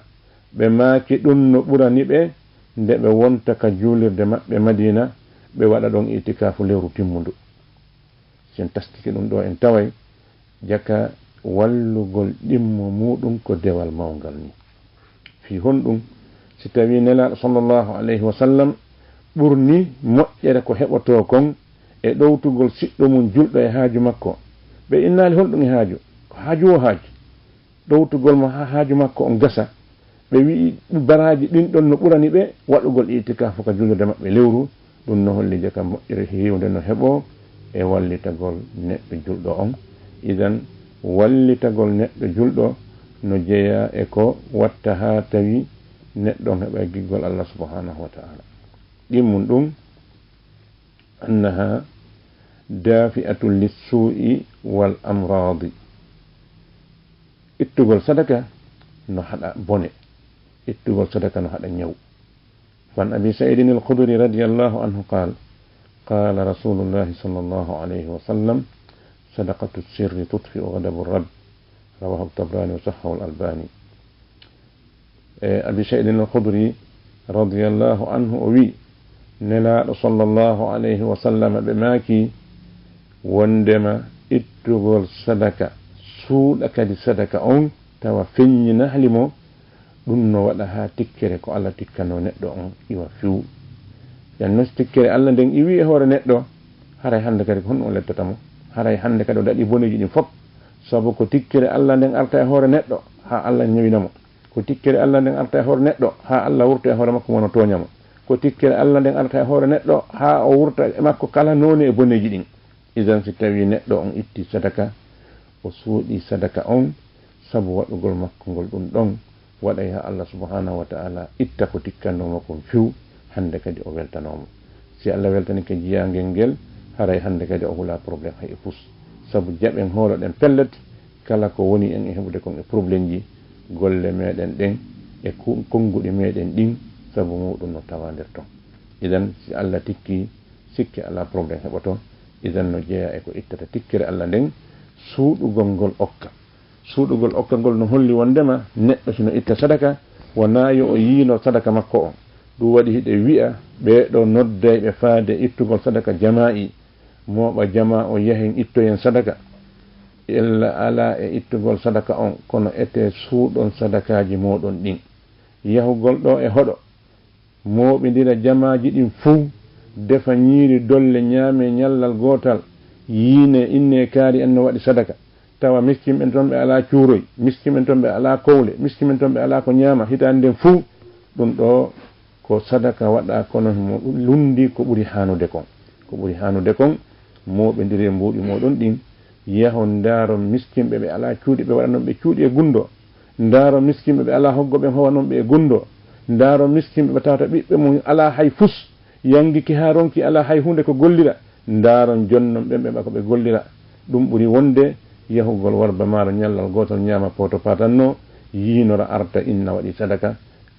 ɓe maaki ɗum no ɓurani ɓe nde ɓe wonta ka juulirde maɓɓe Madiina, ɓe waɗa ɗon itikaafu lewru timmundu. Si en tastike ɗum ɗoo, en taway jaka wallugol ɗimmo muuɗum ko dewal mawngal nii. Fii honɗum? Si tawii Nelaaɗo sallallahu alayhi wa sallam ɓurni moƴƴere ko heɓotoo kon e ɗowtugol siɗɗo mum julɗo e haaju makko, ɓe innaali honɗum e haaju? Ko haaju woo haaju. Ɗowtugol mo haa haaju makko on gasa, ɓe wi'i baraaji ɗin ɗon no ɓurani ɓe waɗugol itikaafu ka juulirde maɓɓe lewru, ɗum no holli jaka moƴƴere heewnde no heɓoo e wallitagol neɗɗo julɗo on. Idan, wallitagol neɗɗo julɗo no jeyaa e ko watta haa tawi neɗɗo on heɓa giggol Allah subhanahu wa ta'ala. Ɗimmun ɗum, annaha dafi'atun lissu'i wal amradi. Ittugol sadaka no haɗa bone, ittugol sadaka no haɗa ñaw. Fan Abi Sa'idin al-Khudri radiyallahu anhu qal, qala Rasulullahi sallallahu alayhi wa sallam, sadaqatu sirri tutfi'u ghadabu rabb. Rawahu Tabrani wa sahhahu al-Albani. E Abi Sa'idin al-Khudri radiyallahu anhu o wi, Nelaaɗo sallallahu alayhi wa sallam ɓe maaki, wondema ittugol sadaka, suuɗa kadi sadaka on, tawa feññinahli mo, ɗum no waɗa haa tikkere ko Allah tikkanoo neɗɗo on iwa few. Nden non si tikkere Allah nden iwi e hoore neɗɗo, haray hannde kadi ko honɗum o lettata mo? Haray hannde kadi o daɗi boneeji ɗin fof. Sabu ko tikkere Allah nden arta e hoore neɗɗo, haa Allah ñawina mo. Ko tikkere Allah nden arta e hoore neɗɗo, haa Allah wurta e hoore makko mo no tooña mo. Ko tikkere Allah nden arta e hoore neɗɗo, haa o wurta e makko kala noone e boneeji ɗin. Idan, si tawii neɗɗo on itti sadaka, o suuɗii sadaka on sabu waɗugol makko ngol ɗum ɗon, waɗay haa Allah subhanahu wa ta'ala itta ko tikkannoo mo kon few, hannde kadi o weltanoo mo. Si Allah weltanike jiyaangel ngel, haray hannde kadi o hulaa problème hay e fus. Sabu jaɓen hooloɗen pellet, kala ko woni en e heɓude kon e problèmeji, golle meɗen ɗen e ku-, konnguɗi meɗen ɗin, sabu muɗum no tawa nder ton. Idan, si Allah tikki, sikke alaa, problème heɓoto. Idan, no jeyaa e ko ittata tikkere Allah nden, suuɗugol ngol okka. Suuɗugol okka ngol no holli wondema neɗɗo si no itta sadaka, wonaa yo o yiinor sadaka makko on. Ɗum waɗi hiɗe wi'a ɓee ɗoo noddayɓe faade ittugol sadaka jamaa'i, mooɓa jamaa o yahen ittoyen sadaka. Ella alaa e ittugol sadaka on, kono etee suuɗon sadakaaji mooɗon ɗin. Yahugol ɗoo e hoɗo, mooɓindira jamaaji ɗin fow, defa ñiiri dolle ñaamee ñallal gootal, yiinee innee kaari en no waɗi sadaka. Tawa miskinɓe ton ɓe alaa cuuroy, miskinɓe ton ɓe alaa kowle, miskinɓe ton ɓe alaa ko ñaama hitaande nden fow, ɗum ɗoo ko sadaka waɗaa, kono himo lunndii ko ɓuri haanude kon. Ko ɓuri haanude kon, mooɓindiree mbuuɗi mooɗon ɗin, yahon ndaaron miskinɓe ɓe alaa cuuɗi, ɓe waɗanon ɓe cuuɗi e gunndoo. Ndaaron miskinɓe ɓe alaa hoggo, ɓen howanon ɓe e gunndoo. Ndaaron miskinɓe ɓe tawata ɓiɓɓe mum alaa hay fus, yanngike haa ronki alaa hay huunde ko gollira. Ndaaron jonnon ɓen ɓe ɓa ko ɓe gollira. Ɗum ɓuri wonde yahugol warba maaro ñallal gootol ñaama pooto paatannoo, yiinora arta inna waɗi sadaka,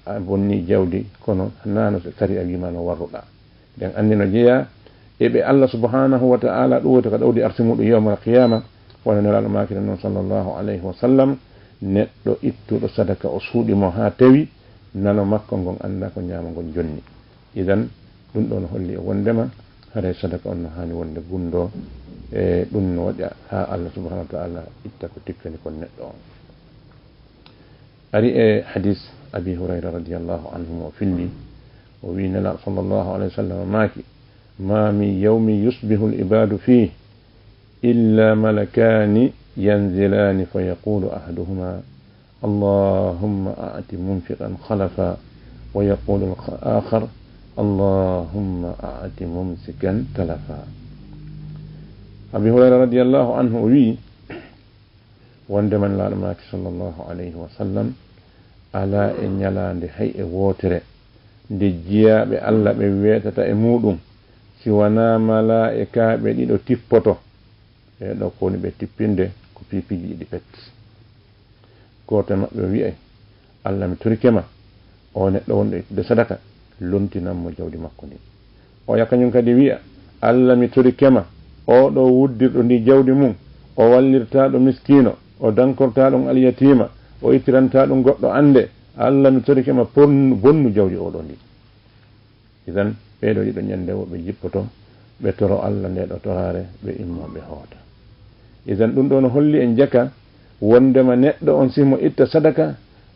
a bonnii jawdi, kono naa no sariya wii ma no warruɗaa. Nden anndi no jeyaa e ɓe Allah subhanahu wa ta'ala ɗuwoyta ka ɗowdi arsi muɗum yawmal qiyama, wano Nelaaɗo maakiri non sallallahu alayhi wa sallam, neɗɗo ittuɗo sadaka o suuɗi mo haa tawi, nano makko ngon anndaa ko ñaama ngon jonni. Idan, ɗum ɗoo no holli e wondema haray sadaka on no haani wonde gunndoo, e ɗum no waɗa haa Allah subhanahu wa ta'ala itta ko tikkani kon neɗɗo on. Ari e hadis Abi Hurayra radiyallahu anhu mo filli, o wi Nelaaɗo sallallahu alayhi wa sallam maaki, ma min yawmin yusbihu al-ibadu fihi illa malakani yanzilani fa yaqulu ahaduhuma, allahumma a'ti munfiqan khalafa, wa yaqulu al-akhar, allahumma a'ti mumsikan talafa. Abi Hurayra radiyallahu anhu o wi, wondema Nelaaɗo maaki sallallahu alayhi wa sallam, alaa e ñalaande hay e wootere nde jiyaaɓe Allah ɓen weetata e muuɗum, si wanaa malaa'ikaaɓe ɗiɗo tippoto. Ɓee ɗoo ko woni ɓe tippinde ko piipiiji ɗiɗi pet. Gooto e maɓɓe o wi'ay, "Allah, mi torike ma, oo neɗɗo wonɗo ittude sadaka, lontinan mo jawdi makko ndin." Oya kañum kadi wi'a, "Allah, mi torike ma, oo ɗoo wuddirɗo ndi jawdi mum, o wallirtaa ɗo miskiino, o dankortaa ɗum alyatiima, o ittirantaa ɗum goɗɗo annde. Allah, mi torike ma, pon-, bonnu jawdi oo ɗoo ndi." Idan, ɓee ɗoo ɗiɗo ñande wo ɓe jippoto, ɓe toro Allah ndee ɗoo toraare, ɓe immoo ɓe hoota. Idan, ɗum ɗoo no holli en jaka wondema neɗɗo on, si mo itta sadaka,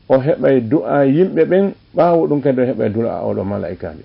o heɓay du'a yimɓe ɓen, ɓaawo ɗum kadi o heɓay du'a oo ɗoo malaa'ikaajo.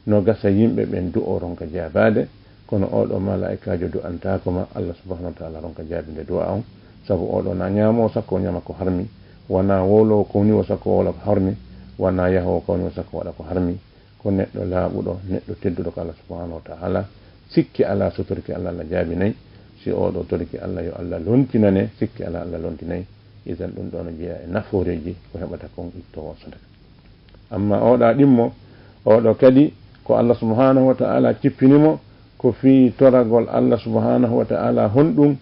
No gasa yimɓe ɓen du'o ronka jaabaade, kono oo ɗoo malaa'ikaajo du'antaako ma, Allah subhanahu wa ta'ala ronka jaabinde du'a on, sabu oo ɗoo na ñaamoo sakko o ñaama ko harmi, wanaa wowloowo kowniwo sakko o wowla ko harmi, wanaa yahoowo kowniwo sakko o waɗa ko harmi. Ko neɗɗo laaɓuɗo, neɗɗo tedduɗo ko Allah subhanahu wa ta'ala. Sikke alaa, so torike Allah, Allah jaabinay. Si oo ɗoo torike Allah, yo Allah lontinane, sikke alaa, Allah lontinay. Idan, ɗum ɗoo no jeyaa e nafooreeji ko heɓata kon ittoowo sadaka. Amma oo ɗoo ɗimmo, oo ɗoo kadi ko Allah subhanahu wa ta'ala cippini mo, ko fii toragol Allah subhanahu wa ta'ala honɗum?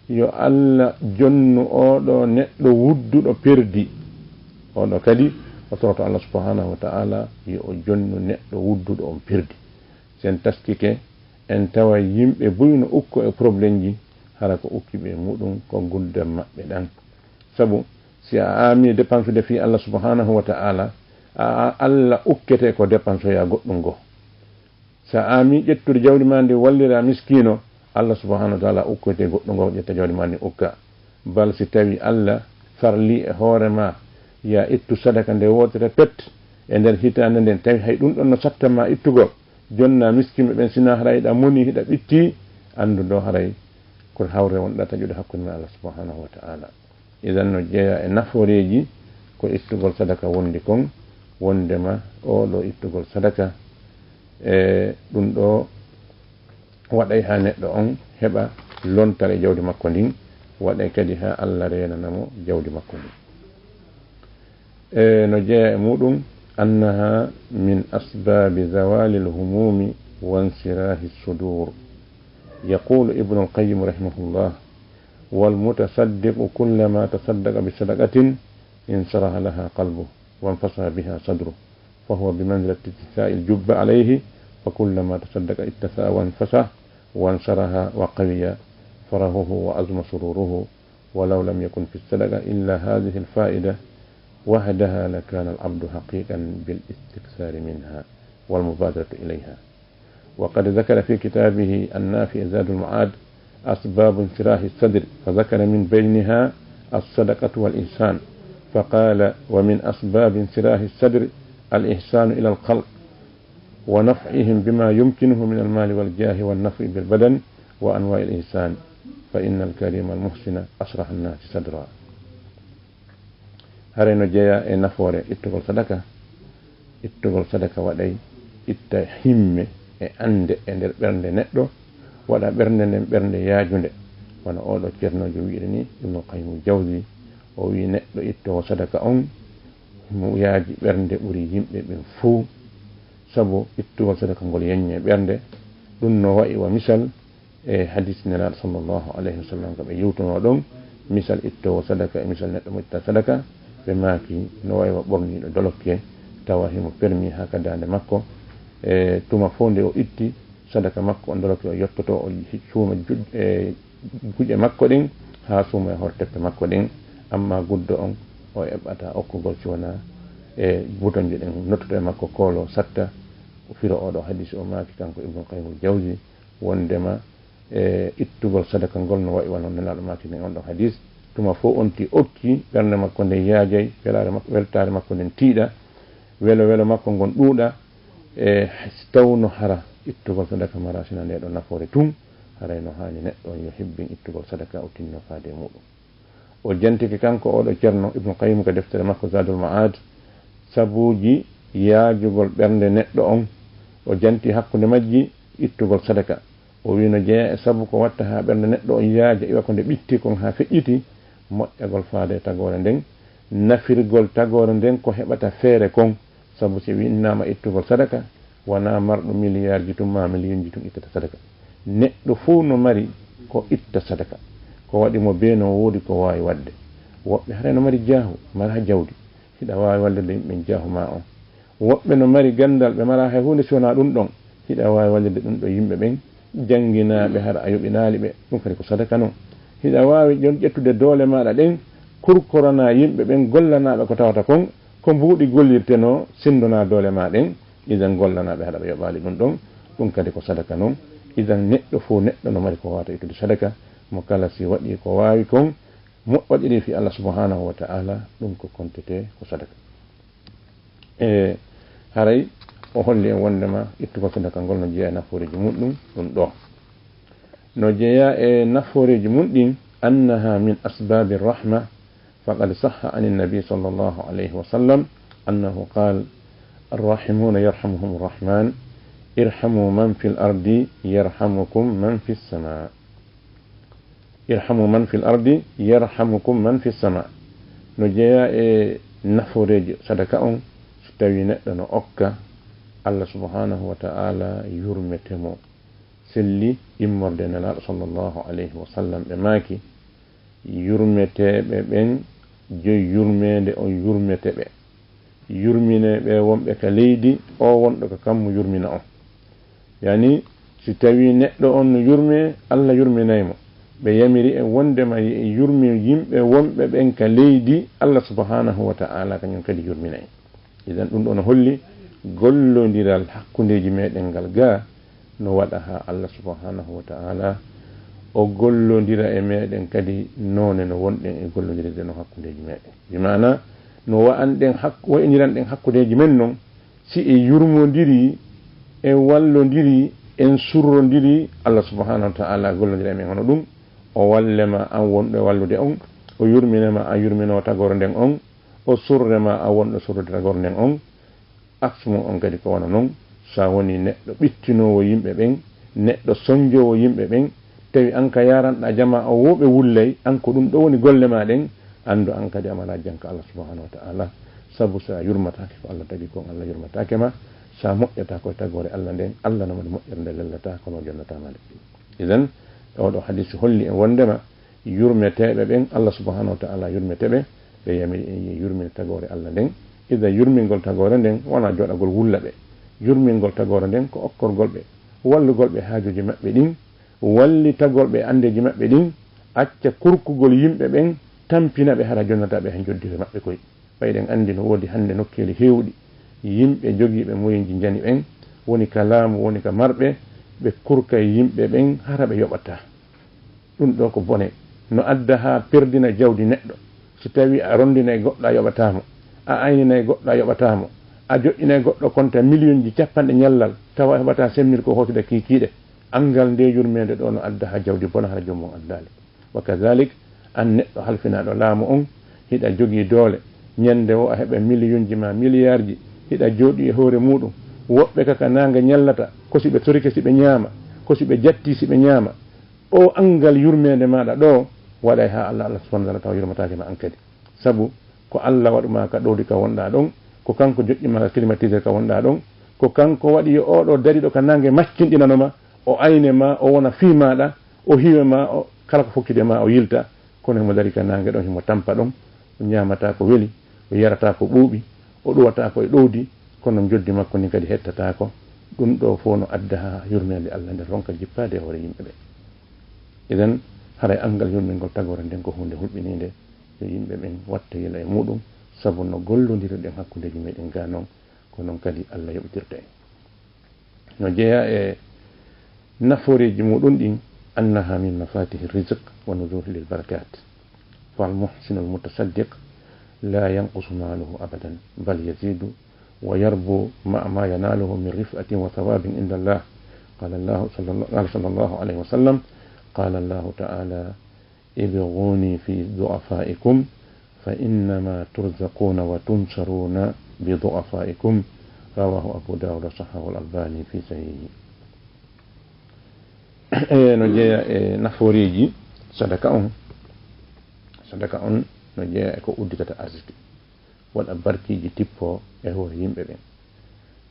Yo Allah jonnu oo ɗoo neɗɗo wudduɗo perdi. Oo ɗoo kadi o toroto Allah subhanahu wa ta'ala yo o jonnu neɗɗo wudduɗo on perdi. Si en taskike, en tawa yimɓe buy no ukko e problemji, hara ko ukki ɓe muɗum ko guddam maɓɓe ɗan. Sabu si a aami dépensude fii Allah subhanahu wa ta'ala, a, a, Allah ukkete ko dépensoyaa goɗɗum goo. Sa aami ƴettude jawdi maa ndi wallira miskiino, Allah subhanahu wa ta'ala ukkoyte goɗɗo ngo ƴetta jawdi maa ndi ukka. Bal si tawi Allah farli e hoore maa, ya ittu sadaka nde wootere pet e nder hitaande nden, tawi hay ɗum ɗon no satta ma ittugol, jonna miskiinɓe ɓen, sina haray hiɗa moni, hiɗa ɓitti, anndu ɗo haray ko hawre wonɗa taƴude hakkunde ma Allah subhanahu wa ta'ala. Idan no jeyaa e nafooreeji ko ittugol sadaka wondi kon, wondema oo ɗoo ittugol sadaka, e ɗum ɗoo waɗay haa neɗɗo on heɓa lontare jawdi makko ndin, waɗay kadi haa Allah reenana mo jawdi makko ndin. E no jeyaa e muɗum, annaha min asbabi zawalil humumi wansirahi sudur. Yaqulu Ibnul Qayyim rahimahullah, والمتصدق كلما تصدق بصدقة انشرح لها قلبه وانفسح بها صدره، فهو بمنزلة اتساع الجبة عليه، فكلما تصدق اتسع وانفسح وانشرح وقوي فرحه وعظم سروره، ولو لم يكن في الصدقة إلا هذه الفائدة وحدها لكان العبد حقيقا بالاستكثار منها والمبادرة إليها. وقد ذكر في كتابه النافع زاد المعاد أسباب انشراح الصدر، فذكر من بينها الصدقة والإحسان، فقال: ومن أسباب انشراح الصدر الإحسان إلى الخلق ونفعهم بما يمكنه من المال والجاه والنفع بالبدن وأنواع الإحسان، فإن الكريم المحسن أشرح الناس صدرا. Haray no jeyaa e nafoore ittugol sadaka. Ittugol sadaka waɗay itta himme e annde e nder ɓernde neɗɗo, waɗa ɓernde nden ɓernde yaajunde. Wano oo ɗoo ceernoojo wi'iri ni, Ibnul Qayyim Jawzi, o wi'i neɗɗo ittoowo sadaka on, mo yaaji ɓernde ɓuri yimɓe ɓen fow, sabu ittugol sadaka ngol yeññe ɓernde. Ɗum no wa'i wa misal e hadis Nelaaɗo sallallahu alayhi wa sallam, ko ɓe yewtunoo ɗon, misal ittoowo sadaka e misal neɗɗo mo itta sadaka, ɓe maaki no wa'i wa ɓorniiɗo dolokke, tawa himo permi haa ka daande makko. E tuma fow nde o itti sadaka makko, on dolokke o yottoto, o suuma juɗ-, e guƴe makko ɗen haa suuma e hoore teppe makko ɗen, amma guddo on o eɓɓata okkugol si wonaa e butonje ɗen nottuɗo e makko koolo satta. O firo oo ɗoo hadis, o maaki kanko Ibnul Qayyim Jawzi, wondema e ittugol sadaka ngol no wa'i wano Nelaaɗo maaki nden on ɗon hadis. Tuma fow on ti okki, ɓernde makko nden yaajay, welaare makko, weltaare makko nden tiiɗa, welo welo makko ngon ɗuuɗa. E si tawno hara ittugol sadaka mara sina nde ɗo nafoore tun, haray no haani neɗɗo on yo hebbin ittugol sadaka, o tinno faade e muɗum. O jantike kanko oo ɗoo ceerno Ibnu Qayyim ka deftere makko Zadul Ma'ad sabuuji yaajugol ɓernde neɗɗo on. O janti hakkunde majji ittugol sadaka. O wi'i no jeyaa e sabu ko watta haa ɓernde neɗɗo on yaaja, iwa ko nde ɓitti kon haa feƴƴiti, moƴƴagol faade e tagoore nden, nafirgol tagoore nden ko heɓata feere kon. Sabu si wi'inaama ittugol sadaka, wanaa marɗo miliyaarji tun maa miliyunji tun ittata sadaka. Neɗɗo fow no mari ko itta sadaka. Ko waɗi mo bee no woodi ko waawi waɗde. Woɓɓe haray no mari jaahu, mara jawdi. Hiɗa waawi wallude yimɓe ɓen jaahu maa on. Woɓɓe no mari ganndal, ɓe maraa hay huunde si wonaa ɗun ɗon. Hiɗa waawi wallude ɗun ɗon yimɓe ɓen, jannginaa ɓe hara a yoɓinaali ɓe, ɗun kadi ko sadaka non. Hiɗa waawi ƴon-, ƴettude doole maaɗa ɗen, kurkoranaa yimɓe ɓen, gollanaa ɓe ko tawata kon, ko mbuuɗi gollirtenoo, sinndonaa doole maa ɗen, idan gollanaa ɓe hara ɓe yoɓaali ɗun ɗon, ɗun kadi ko sadaka non. Idan neɗɗo fow neɗɗo no mari ko waawata ittude sadaka, mo kala si waɗii ko waawi kon, mo waɗirii fii Allah subhanahu wa ta'ala, ɗun ko kontetee ko sadaka. E haray o holli en wonndema ittugol sadaka ngol no jeyaa e nafooreeji mun ɗin ɗun ɗoo. No jeyaa e nafooreeji mun ɗin, annaha min asbabi rahma, faqad sahha anin nabi sallallahu alayhi wa sallam annahu qal, arrahimuna yarhamuhum arrahman, irhamu man fil ardi yarhamukum man fis sama. Irhamu man fil ardi yarhamukum man fis sama. No jeyaa e nafooreeji sadaka on, so tawi neɗɗo no okka, Allah subhanahu wa ta'ala yurmete mo. Selli immorde Nelaaɗo sallallahu alayhi wa sallam, ɓe maaki, yurmeteeɓe ɓen, joyi yurmeende on yurmete ɓe. Yurminee ɓe wonɓe ka leydi, o wonɗo ka kammu yurmina on. Yani, si tawi neɗɗo on no yurmee, Allah yurminay mo. Ɓe yamiri en wonndema yo en yurmin yimɓe wonɓe ɓen ka leydi, Allah subhanahu wa ta'ala kañum kadi yurminay. Idan ɗun ɗoo no holli gollondiral hakkundeeji meɗen ngal gaa no waɗa haa Allah subhanahu wa ta'ala o gollondira e meɗen kadi noone no wonɗen e gollondirde no hakkundeeji meɗen. Bi maana no wa'anɗen hak-, wa'iniranɗen hakkundeeji men non, si en yurmondirii, en wallondirii, en surrondirii, Allah subhanahu wa ta'ala gollondira e men hono ɗun, o walle ma an wonɗo e wallude on, o yurmine ma an yurminoowo tagoore nden on, o surre ma an wonɗo surrude tagoore nden on, aksu mun on kadi ko wano non, so a wonii neɗɗo ɓittinoowo yimɓe ɓen, neɗɗo sonjoowo yimɓe ɓen, tawi an ka yaaranɗaa jamaa o woo ɓe wullay, an ko ɗun ɗoo woni golle maa ɗen, anndu an kadi a malaa jam ka Allah subhanahu wa ta'ala, sabu so a yurmataake ko Allah tagi kon, Allah yurmataake ma, so a moƴƴataako e tagoore Allah nden, Allah no waɗi moƴƴere nde lellataa, kono o jonnataa ma nde. Idan, e oo ɗoo hadiisi holli en wonndema, yurmeteeɓe ɓen, Allah subhanahu wa ta'ala yurmete ɓe, ɓe yamiri en yo yurmin tagoore Allah nden. Idan yurmingol tagoore nden wonaa jooɗagol wulla ɓe. Yurmingol tagoore nden ko okkorgol ɓe, wallugol ɓe haajuuji maɓɓe ɗin, wallitagol ɓe anndeeji maɓɓe ɗin, acca kurkugol yimɓe ɓen, tampina ɓe hara jonnataa ɓe hay njoddi ɓe maɓɓe koy. Ɓay eɗen anndi no woodi hannde nokkeeli heewɗi, yimɓe jogiiɓe moyenji njani ɓen, woni ka laamu, woni ka marɓe, ɓe kurkay yimɓe ɓen hara ɓe yoɓataa. Ɗun ɗoo ko bone, no adda haa perdina jawdi neɗɗo. Si tawii a ronndinay goɗɗo a yoɓataa mo, a ayninay goɗɗo a yoɓataa mo, a joƴƴinay goɗɗo konta miliyonji cappanɗe ñallal, tawa a heɓataa semmil ko hootude kiikiiɗe, anngal ndee yurmeende ɗoo no adda haa jawdi bona hara joomum anndaali. Wa kadalik, an neɗɗo halfinaaɗo laamu on, hiɗa jogii doole, ñannde woo a heɓa miliyonji maa miliyaarji, hiɗa jooɗii e hoore muuɗum. Woɓɓe ka, ka naange ñallata, ko si ɓe torike si ɓe ñaama, ko si ɓe jattii si ɓe ñaama. Oo anngal yurmeende maaɗa ɗoo waɗay haa Allah, Allah subhanahu wa ta'ala tawa yurmataake ma an kadi. Sabu ko Allah waɗu ma ka ɗowdi ka wonɗaa ɗon, ko kanko joƴƴi ma ka climatiseur ka wonɗaa ɗon, ko kanko waɗi yo oo ɗoo dariiɗo ka naange maccinɗinano ma, o ayne ma, o wona fii maaɗa, o hiwe ma, o, kala ko fokkude ma, o yilta. Kono himo darii ka naange ɗon, himo tampa ɗon, o ñaamataa ko weli, o yarataa ko ɓuuɓi, o ɗuwataa ko e ɗowdi, kono njoddi makko ndin kadi hettataako. Ɗun ɗoo fow no adda haa yurmeende Allah nden ronka jippaade e hoore yimɓe ɓe. Idan, haray anngal yurmingol tagoore nden ko huunde hulɓiniinde, yo yimɓe ɓen watto yila e muuɗum, sabu no gollondirɗen hakkundeeji meɗen gaa non, ko non kadi Allah yoɓitirta en. No jeyaa e nafooreeji muuɗum ɗin, annaha min mafatihi rizq wa nuzuhi lil barakat. Fal muhsinul mutasaddiq la yanqusu maluhu abadan, bal yazidu wa yarbu ma'a ma yanaluhu min rif'atin wa thawabin inda Allah. Qala Allahu sallallahu, qala sallallahu alayhi wa sallam, qala Allahu ta'ala, ibghuni fi du'afaikum, fa innama turzaquna wa tunsaruna bi du'afaikum. Rawahu Abu Dawud wa sahahu al-Albani fi sahihi. E no jeyaa e nafooreeji sadaka on. Sadaka on no jeyaa e ko udditata arsiki, waɗa barkiiji tippoo e hoore yimɓe ɓen.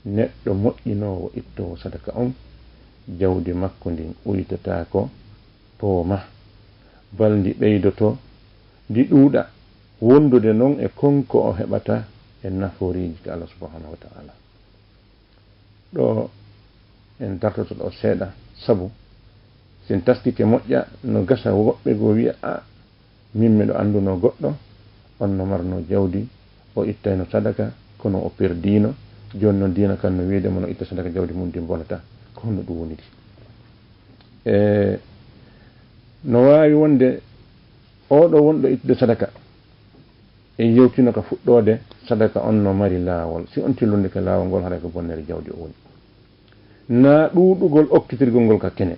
Neɗɗo moƴƴinoowo ittoowo sadaka on, jawdi makko ndin uytataako, Pooma, bal ndi ɓeydoto, ndi ɗuuɗa, wondude noon e kon ko o heɓata e nafooriiji ka Allah subhanahu wa ta'ala. Ɗo en dartoto ɗo seeɗa, sabu si en taskike moƴƴa, no gasa woɓɓe goo wi'a, "A, min miɗo anndunoo goɗɗo, on no marnoo jawdi, o ittayno sadaka, kono o perdiino. Jooni noon diina kan no wi'ude mo no itta sadaka jawdi mum ndi bonata." Ko honno ɗum woniri? E no waawi wonde oo ɗo wonɗo ittude sadaka, en yewtino ka fuɗɗoode, sadaka on no mari laawol. Si on tillunde ka laawol ngol, haray ko bonnere jawdi o woni. Naa ɗuuɗugol okkitirgol ngol ka kene.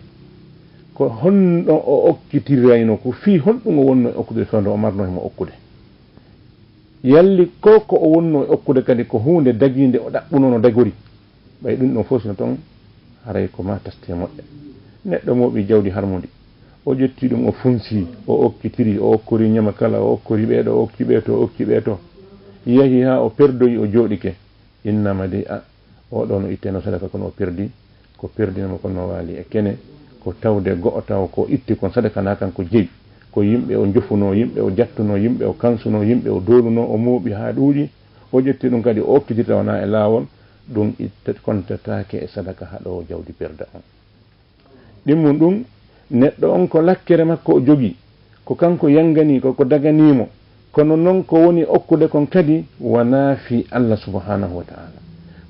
Ko honno o okkitirayno? Ko fii honɗum o wonno e okkude fewndo o marno himo okkude? Yalli ko ko o wonno e okkude kadi ko huunde dagiinde o ɗaɓɓuno no dagori? Ɓay ɗum ɗon fof sino toon, haray ko ma taste moƴƴa. Neɗɗo mooɓi jawdi harmundi, o ƴetti ɗum, o funsi, o okkitiri, o okkori ñama kala, o okkori ɓee ɗo, o okki ɓee to, o okki ɓee to. Yahi haa o perdoyi, o jooɗike. Innama dey a, oo ɗoo no itteno sadaka kono o perdi, ko perdinoo mo kon no waali e kene, ko tawde go'o taw ko itti kon sadaka na kanko jeyi. Ko yimɓe o jofunoo, yimɓe o jattunoo, yimɓe o kansunoo, yimɓe o doolunoo, o mooɓi haa ɗuuɗi, o ƴetti ɗum kadi o okkitirta wonaa e laawol, ɗum itta-, kontataake e sadaka haɗoowo jawdi perda on. Ɗimmun ɗum, neɗɗo on ko lakkere makko o jogii, ko kanko yanganii, ko, ko daganii mo, kono noon ko woni okkude kon kadi wonaa fii Allah subhanahu wa ta'ala.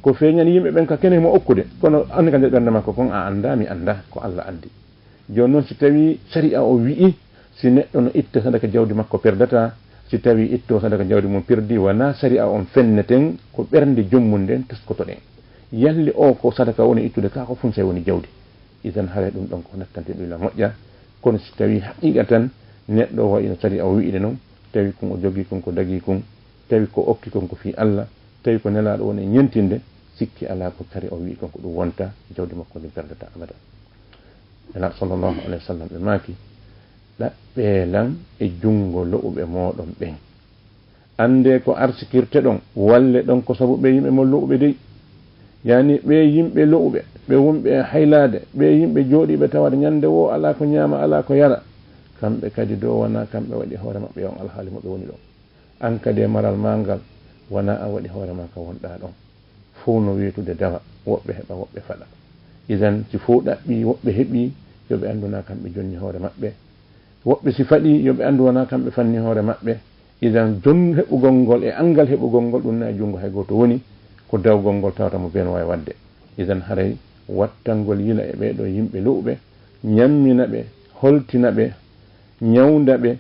Ko feeñani yimɓe ɓen ka kene mo okkude, kono an ka nder ɓernde makko kon a anndaa, mi anndaa, ko Allah anndi. Jooni noon, si tawii sariya o wi'i, si neɗɗo no itta sadaka jawdi makko perdataa, si tawii ittoo sadaka jawdi mum perdi, wonaa sariya on fenneten, ko ɓernde joom mum nden taskotoɗen. Yalli o ko sadaka woni ittude, kaa ko funsay woni jawdi? Idan haray ɗum ɗon ko nattanten ɗum ila moƴƴa. Kono si tawii haqiiqatan neɗɗo o wayi no sariya o wi'iri non, tawi kun o jogii kun ko dagii kun, tawi ko okki kun ko fii Allah, tawi ko Nelaaɗo woni e ñentinde, sikki alaa ko sariya o wi'i kon ko ɗum wonta, jawdi makko ndin perdata abada. Nelaaɗo sallallahu alayhi wa sallam ɓe maaki, "Ɗaɓɓee lan e junngo lo'uɓe mooɗon ɓen." Anndee ko arsikirteɗon, walleɗon ko sabu ɓee yimɓe mon lo'uɓe dey. Yaani ɓee yimɓe lo'uɓe, ɓe wonɓe e haylaade, ɓee yimɓe jooɗiiɓe tawata ñande woo alaa ko ñaama, alaa ko yara. Kamɓe kadi doo wonaa kamɓe waɗi hoore maɓɓe e on alhaali mo ɓe woni ɗon. An kadi e maral maa ngal, wonaa a waɗi hoore maa ka wonɗaa ɗon. Fow no weetude dawa, woɓɓe heɓa, woɓɓe faɗa. Idan, si fow ɗaɓɓii, woɓɓe heɓii, yo ɓe anndu wonaa kamɓe jonni hoore maɓɓe. Woɓɓe si faɗii, yo ɓe anndu wonaa kamɓe fanni hoore maɓɓe. Idan, jon heɓugol ngol e anngal heɓugol ngol, ɗum na e junngo hay gooto woni, ko dawgol ngol tawata mo bee no waawi waɗde. Idan, haray wattangol yila e ɓee ɗoo yimɓe lo'uɓe, ñammina ɓe, holtina ɓe, ñawnda ɓe,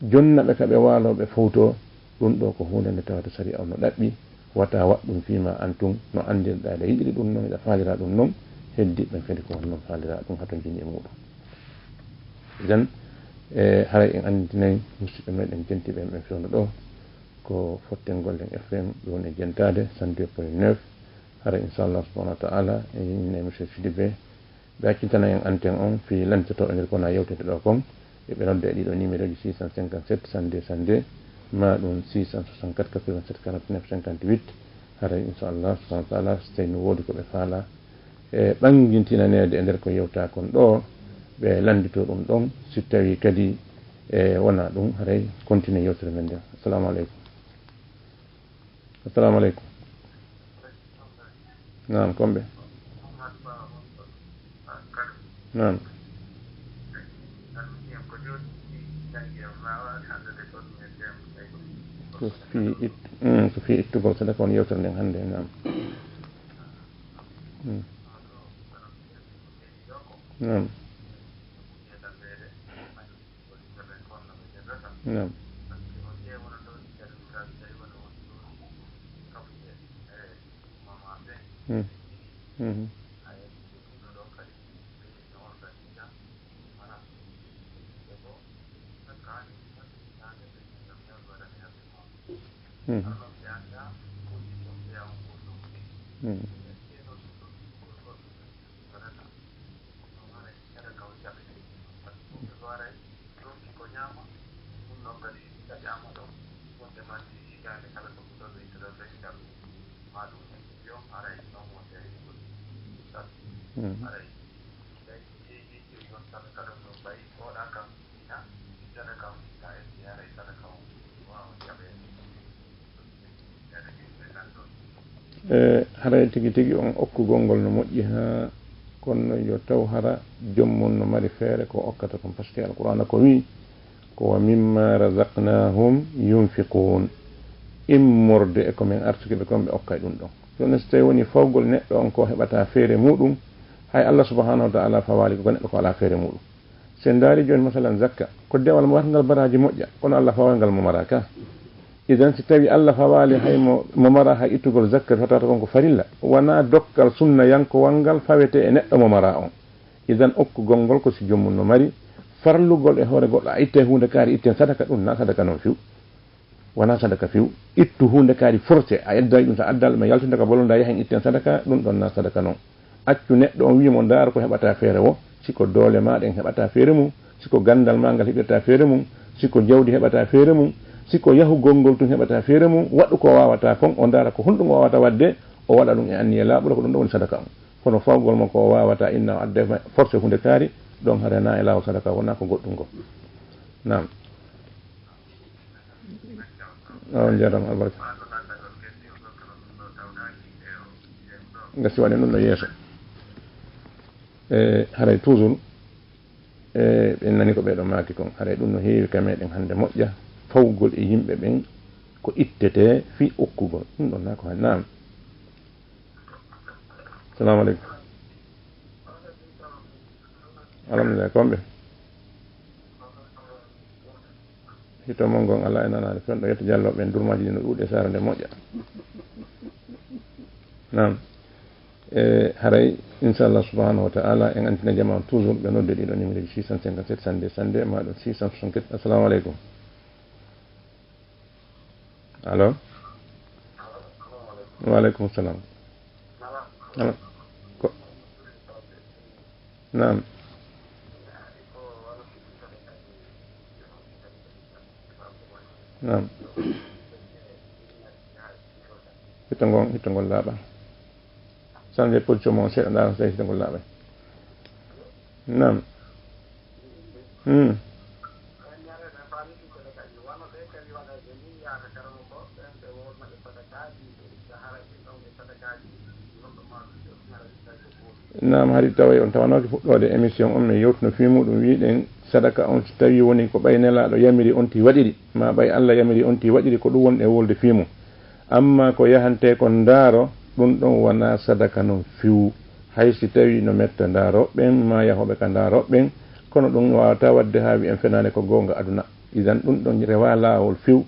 jonna ɓe ka ɓe waaloo, ɓe fowtoo, ɗum ɗoo ko huunde nde tawata sariya on no ɗaɓɓi, wata waɗ ɗum fii maa an tun, no anndirɗaa ɗa yiɗiri ɗum non, hiɗa faalira ɗum non, heddiiɓe ɓen kadi ko honno faalira ɗum, haa to njoni e muuɗum. Idan, e, haray en anndinay musidɓe meɗen jentiiɓe en ɓen fewndo ɗoo, ko Fotten Gollen F M, ɗum woni e jentaade cent deux point neuf. Haray, inchallah subhanahu wa ta'ala, en yeñinay monsieur Sidibé, ɓe accintana en antenne on fii lantotooɓe nder ko na yewtete ɗoo kon. E ɓe nodda e ɗiɗo numéroji, six cent cinquante-sept, cent deux, cent deux, maa ɗum six cent soixante-quatre, quatre-vingt-sept, quarante-neuf, cinquante-huit. Haray, inchallah subhanahu wa ta'ala, so tawi no woodi ko ɓe faalaa e ɓanngintinaneede e nder ko yewtaa kon ɗoo, ɓe lannditoo ɗum ɗon. Si tawii kadi e wonaa ɗum, haray continue yewtere men nden. Assalamu aleykum. Assalamu aleykum. Naam, kon ɓe. Naam. Ko fii it-, mm, ko fii ittugol sadaka on yewtere nden hannde, naam. Mm. Naam. Naam. Hmm. Mhm. Hmm. Hmm. Hmm. E, haray tigi tigi on okkugol ngol no moƴƴi, haa kono yo taw hara joom mum no mari feere ko okkata ɗum. Parce que Alqur'aana ko wi, ko "wa mimma razaqnahum yunfiqun", immorde e ko min arsuki ɓe kon, ɓe okkay ɗum ɗon. Jooni, so tawi woni fawgol neɗɗo on ko heɓata feere muɗum, hay Allah subhanahu wa ta'ala fawaali ko neɗɗo ko alaa feere muɗum. Si en ndaari jooni, masalan, zakka, ko dewal mo warngal baraaji moƴƴa, kono Allah faway ngal mo mara ka. Idan, si tawi Allah fawaali hay mo, mo mara hay ittugol zakka, so tawata kon ko farilla, wonaa dokkal sunnayankowal ngal fawete e neɗɗo mo mara on. Idan, okkugol ngol ko si joom mum no mari, farlugol e hoore goɗɗo, a ittay huunde kaari, itten sadaka, ɗum na sadaka non fiw. Wonaa sadaka few. Ittu huunde kaari forcé, a edday ɗum, so a addaa ɗum, a yaltinta ka bolonda, yahen itten sadaka, ɗum ɗon na sadaka non. Accu neɗɗo on wi'i mo, ndaara ko heɓata feere wo, si ko doole ma ɗen heɓata feere mum, si ko ganndal ma ngal heɓirta feere mum, si ko jawdi heɓata feere mum, si ko yahugol ngol tun heɓata feere mum, waɗu ko waawata kon, o ndaara ko honɗum o waawata waɗde, o waɗa ɗum e anniya laaɓuɗo, ko ɗum ɗon woni sadaka on. Kono fawgol mo ko o waawata, inna o adda forcé huunde kaari, ɗon hara na e laawol sadaka, wonaa ko goɗɗum ngol. Naam. On njaaraama, albarka. Ngasi waɗen ɗum ɗo yeeso. E, haray toujours, e, ɓen nani ko ɓee ɗo maaki kon. Haray ɗum no heewi ka meɗen hannde moƴƴa, fawgol e yimɓe ɓen ko ittete fii okkugol. Ɗum ɗon na ko han-, naam. Salamu aleykum. Alhamdulillah, kon ɓe. Hito mon ngon alaa e nanaade fen ɗo, yetto Jallo ɓen, durmaaji ɗi no ɗuuɗi e saare nde moƴƴa. Naam. E, haray, inchallah subhanahu wa ta'ala, en antina jamaa on toujours, ɓe nodde ɗiɗo numéro ji six cent cinquante-sept, cent deux, cent deux, ma ɗum six cent soixante-quatre. Assalamu aleykum. Allo? Wa aleykum salam. Allo? Ko, naam. Naam. Hitto ngol, hitto ngol laaɓa. Changez position mon seeɗa, ndaara so tawi hitto ngol laaɓay. Naam. Hmm. Naam, hari taway on tawanooki fuɗɗoode émission on, min yewtuno fii muɗum, wiiɗen sadaka on, si tawi woni ko ɓay Nelaaɗo yamiri on ti waɗiri, ma ɓay Alla yamiri on ti waɗiri, ko ɗum woni e wolde fii mum. Amma ko yahantee ko ndaaro, ɗum ɗon wonaa sadaka non few. Hay si tawi no metta ndaarooɓe ɓen, ma yahooɓe ka ndaarooɓe ɓen, kono ɗum waawataa waɗde haa wi'en fenaande ko goonga aduna. Idan ɗum ɗon rewaa laawol few,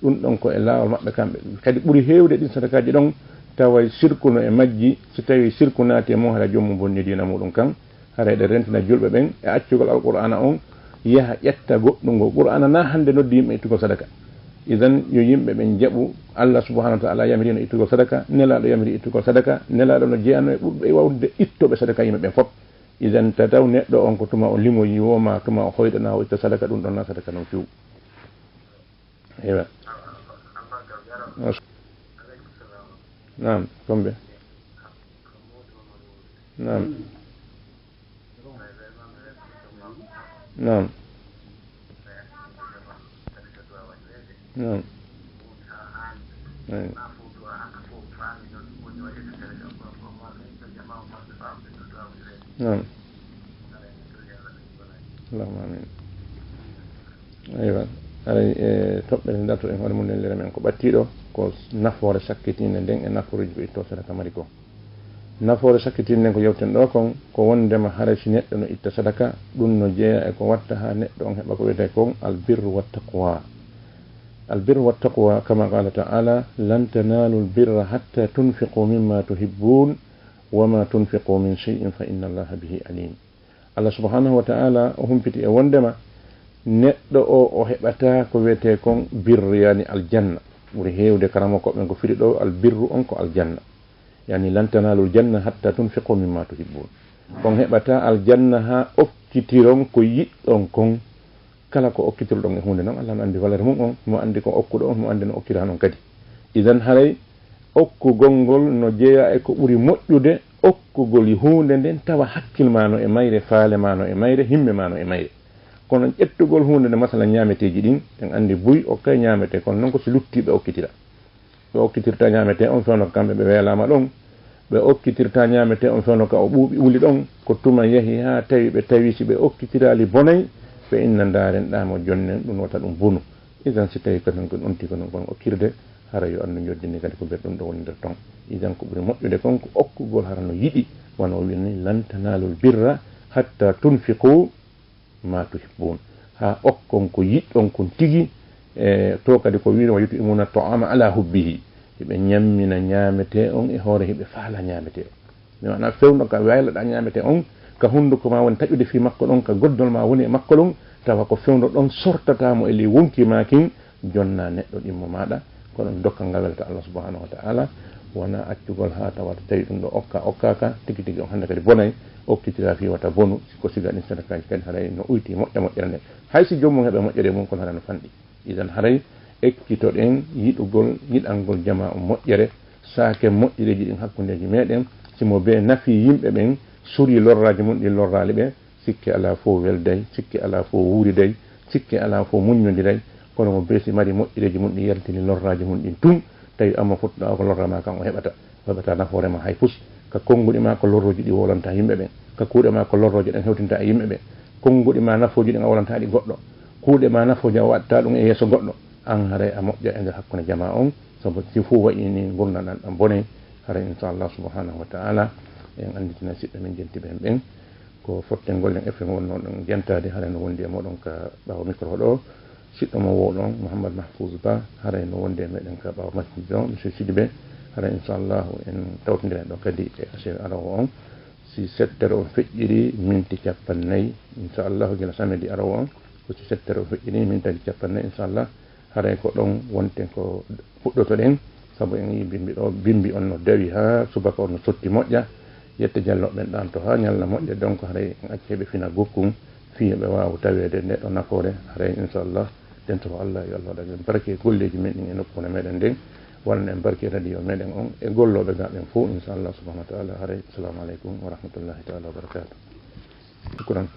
ɗum ɗon ko e laawol maɓɓe kamɓe. Kadi ɓuri heewde ɗin sadakaaji ɗon, taway sirku no e majji, si tawi sirku naati e mum, hara joomum bonni diina muɗum kan, hara eɗen rentina julɓe ɓen e accugol Alqur'aana on, yaha ƴetta goɗɗungol. Qur'aana na hannde noddi yimɓe ittugol sadaka. Idan yo yimɓe ɓen jaɓu, Allah subhanahu wa ta'ala yamiriino ittugol sadaka, Nelaaɗo yamiri ittugol sadaka, Nelaaɗo no jeyanoo e ɓurɓe waawde ittooɓe sadaka yimɓe ɓen fop. Idan tataw neɗɗo on ko tuma o limoyi wo ma tuma o hoyɗana o itta sadaka, ɗum ɗon na sadaka non few. Eywa. Naam, kombe. Naam. Naam. Naam. Eey. Naam. Allahumma amin. Eywa. Haray e toɓɓere nde dartoɗen hoore mum nden lere men ko ɓattiiɗo, ko nafoore sakkitiinde nden e nafooreeji ko ittoo sadaka mari ko. Nafoore sakkitiinde nden ko yewten ɗo kon, ko wondema haray si neɗɗo no itta sadaka, ɗum no jeyaa e ko watta haa neɗɗo on heɓa ko wiyetee kon albirru wa taqwa. Albirru wa taqwa, kama qala ta'ala, "Lan tanalu albirra hatta tunfiqu mimma tuhibbun, wa ma tunfiqu min shay'in fa inna Allaha bihi alim." Allah subhanahu wa ta'ala o humpiti e wondema neɗɗo o, o heɓata ko wiyetee kon birru, yani aljanna. Ɓuri heewde karamokooɓe ɓen ko firi ɗo albirru on ko aljanna. Yani, "Lan tanalu aljanna hatta tunfiqu mimma tuhibbun." On heɓata aljanna haa okkitiron ko yiɗɗon kon. Kala ko okkitirɗon e huunde non, Allah no anndi valeur mum on, mo anndi ko okkuɗo on, mo anndi no okkira non kadi. Idan haray okkugol ngol no jeyaa e ko ɓuri moƴƴude okkugol huunde nden, tawa hakkil ma no e mayre, faale ma no e mayre, himme ma no e mayre. Kono ƴettugol huunde nde, masala ñaameteeji ɗin, en anndi buy okkay ñaametee, kono noon ko si luttii ɓe okkitira. Ɓe okkitirta ñaametee on fewndo ko kamɓe ɓe weelaama ɗon. Ɓe okkitirta ñaametee on fewndo ka o ɓuuɓi uli ɗon. Ko tuma yahi haa tawi ɓe tawi si ɓe okkitiraali bonay, ɓe inna ndaaren ɗaamo jonnen ɗum wota ɗum bonu. Idan si tawi ko non ko ɗon tigi non kon okkirde, hara yo anndu njoddini kadi ko ɓe ɗum ɗo woni nder ton. Idan ko ɓuri moƴƴude kon ko okkugol hara no yiɗi, wano o wi'ni, "Lan tanaalul birra hatta tunfiqu ma tuhibbun." Haa okkon ko yiɗɗon kon tigi, e to kadi ko wi'no, "Wa yut'imuna ta'ama ala hubbihi." Hiɓe ñammina ñaametee on e hoore hiɓe faala ñaametee on. Mi wona fewndo ka waylaɗa ñaametee on, ka hunduko ma woni taƴude fii makko ɗon, ka goddol ma woni e makko ɗon, tawa ko fewndo ɗon sortata mo e ley wonki ma kin, jonna neɗɗo ɗimmo maɗa, kono ɗum dokkal ngal welata Allah subhanahu wa ta'ala, wona accugol haa tawata tawi ɗum ɗo okka, okkaaka, tigi tigi on hannde kadi bonay, okkitira fii wata bonu, ko siga ɗin sadakaaji kadi haray no uyti moƴƴa moƴƴere nde. Hay si joomum heɓa moƴƴere mum, kono haray no fanɗi. Idan haray ekkitoɗen yiɗugol, yiɗangol jamaa on moƴƴere, saake moƴƴereeji ɗin hakkundeeji meɗen, si mo bee nafi yimɓe ɓen, suri lorraaji mum ɗin lorraali ɓe, sikke alaa fof welday, sikke alaa fof wuuriday, sikke alaa fof muññondiray, kono mo bee si mari moƴƴereeji mum ɗin yaltini lorraaji mum ɗin tun, tawi amma fottuɗaa ko lorra ma kan o heɓata, o heɓata nafoore ma hay fus, ka konnguɗi ma ko lorrooji ɗi wolanta yimɓe ɓen, ka kuuɗe ma ko lorrooje ɗen hewtinta e yimɓe ɓen, konnguɗi ma nafooji ɗin a wolanta ɗi goɗɗo, kuuɗe ma nafooje a waɗta ɗum e yeeso goɗɗo, an haray a moƴƴa e nder hakkunde jamaa on, sabu si fof wayi ni ngurndan ɗan ɗan bonay, haray inchallah subhanahu wa ta'ala, en annditina siɓɓe men jenti ɓen ɓen. Ko fottengol en F M wonnoo ɗon jentaade, haray no wondi e mooɗon ka ɓaawo micro ɗo. Siɗɗo mo woo ɗon, Mouhammad Mahfouz Ba, haray no wondi e meɗen ka ɓaawo masjid ɗo, Monsieur Sidibé. Haray inchallah en tawtondiran ɗo kadi e aset aroowo on. Si sept heures on feƴƴiri minti cappannayi, inchallah gila samedi aroowo on, ko si sept heures on feƴƴiri minti cappannayi, inchallah. Haray ko ɗon wonten ko fuɗɗotoɗen, sabu en yii bimbi ɗo, bimbi on no dawi haa subaka on no sotti moƴƴa. Yette Jallo ɓen ɗaanto haa ñalla moƴƴa, donc haray en acci ɓe fina gokkun fii ɓe waawa taweede nde ɗo nafoore. Haray inchallah, den to Allah, yo Allah waɗan en barke e golleeji men ɗin e nokkuure meɗen nden, waɗan en barke e radio meɗen on e gollooɓe gaa ɓen fof, inchallah subhanahu wa ta'ala. Haray, assalamu aleykum wa rahmatullahi ta'ala wa barakatuh. Shukran.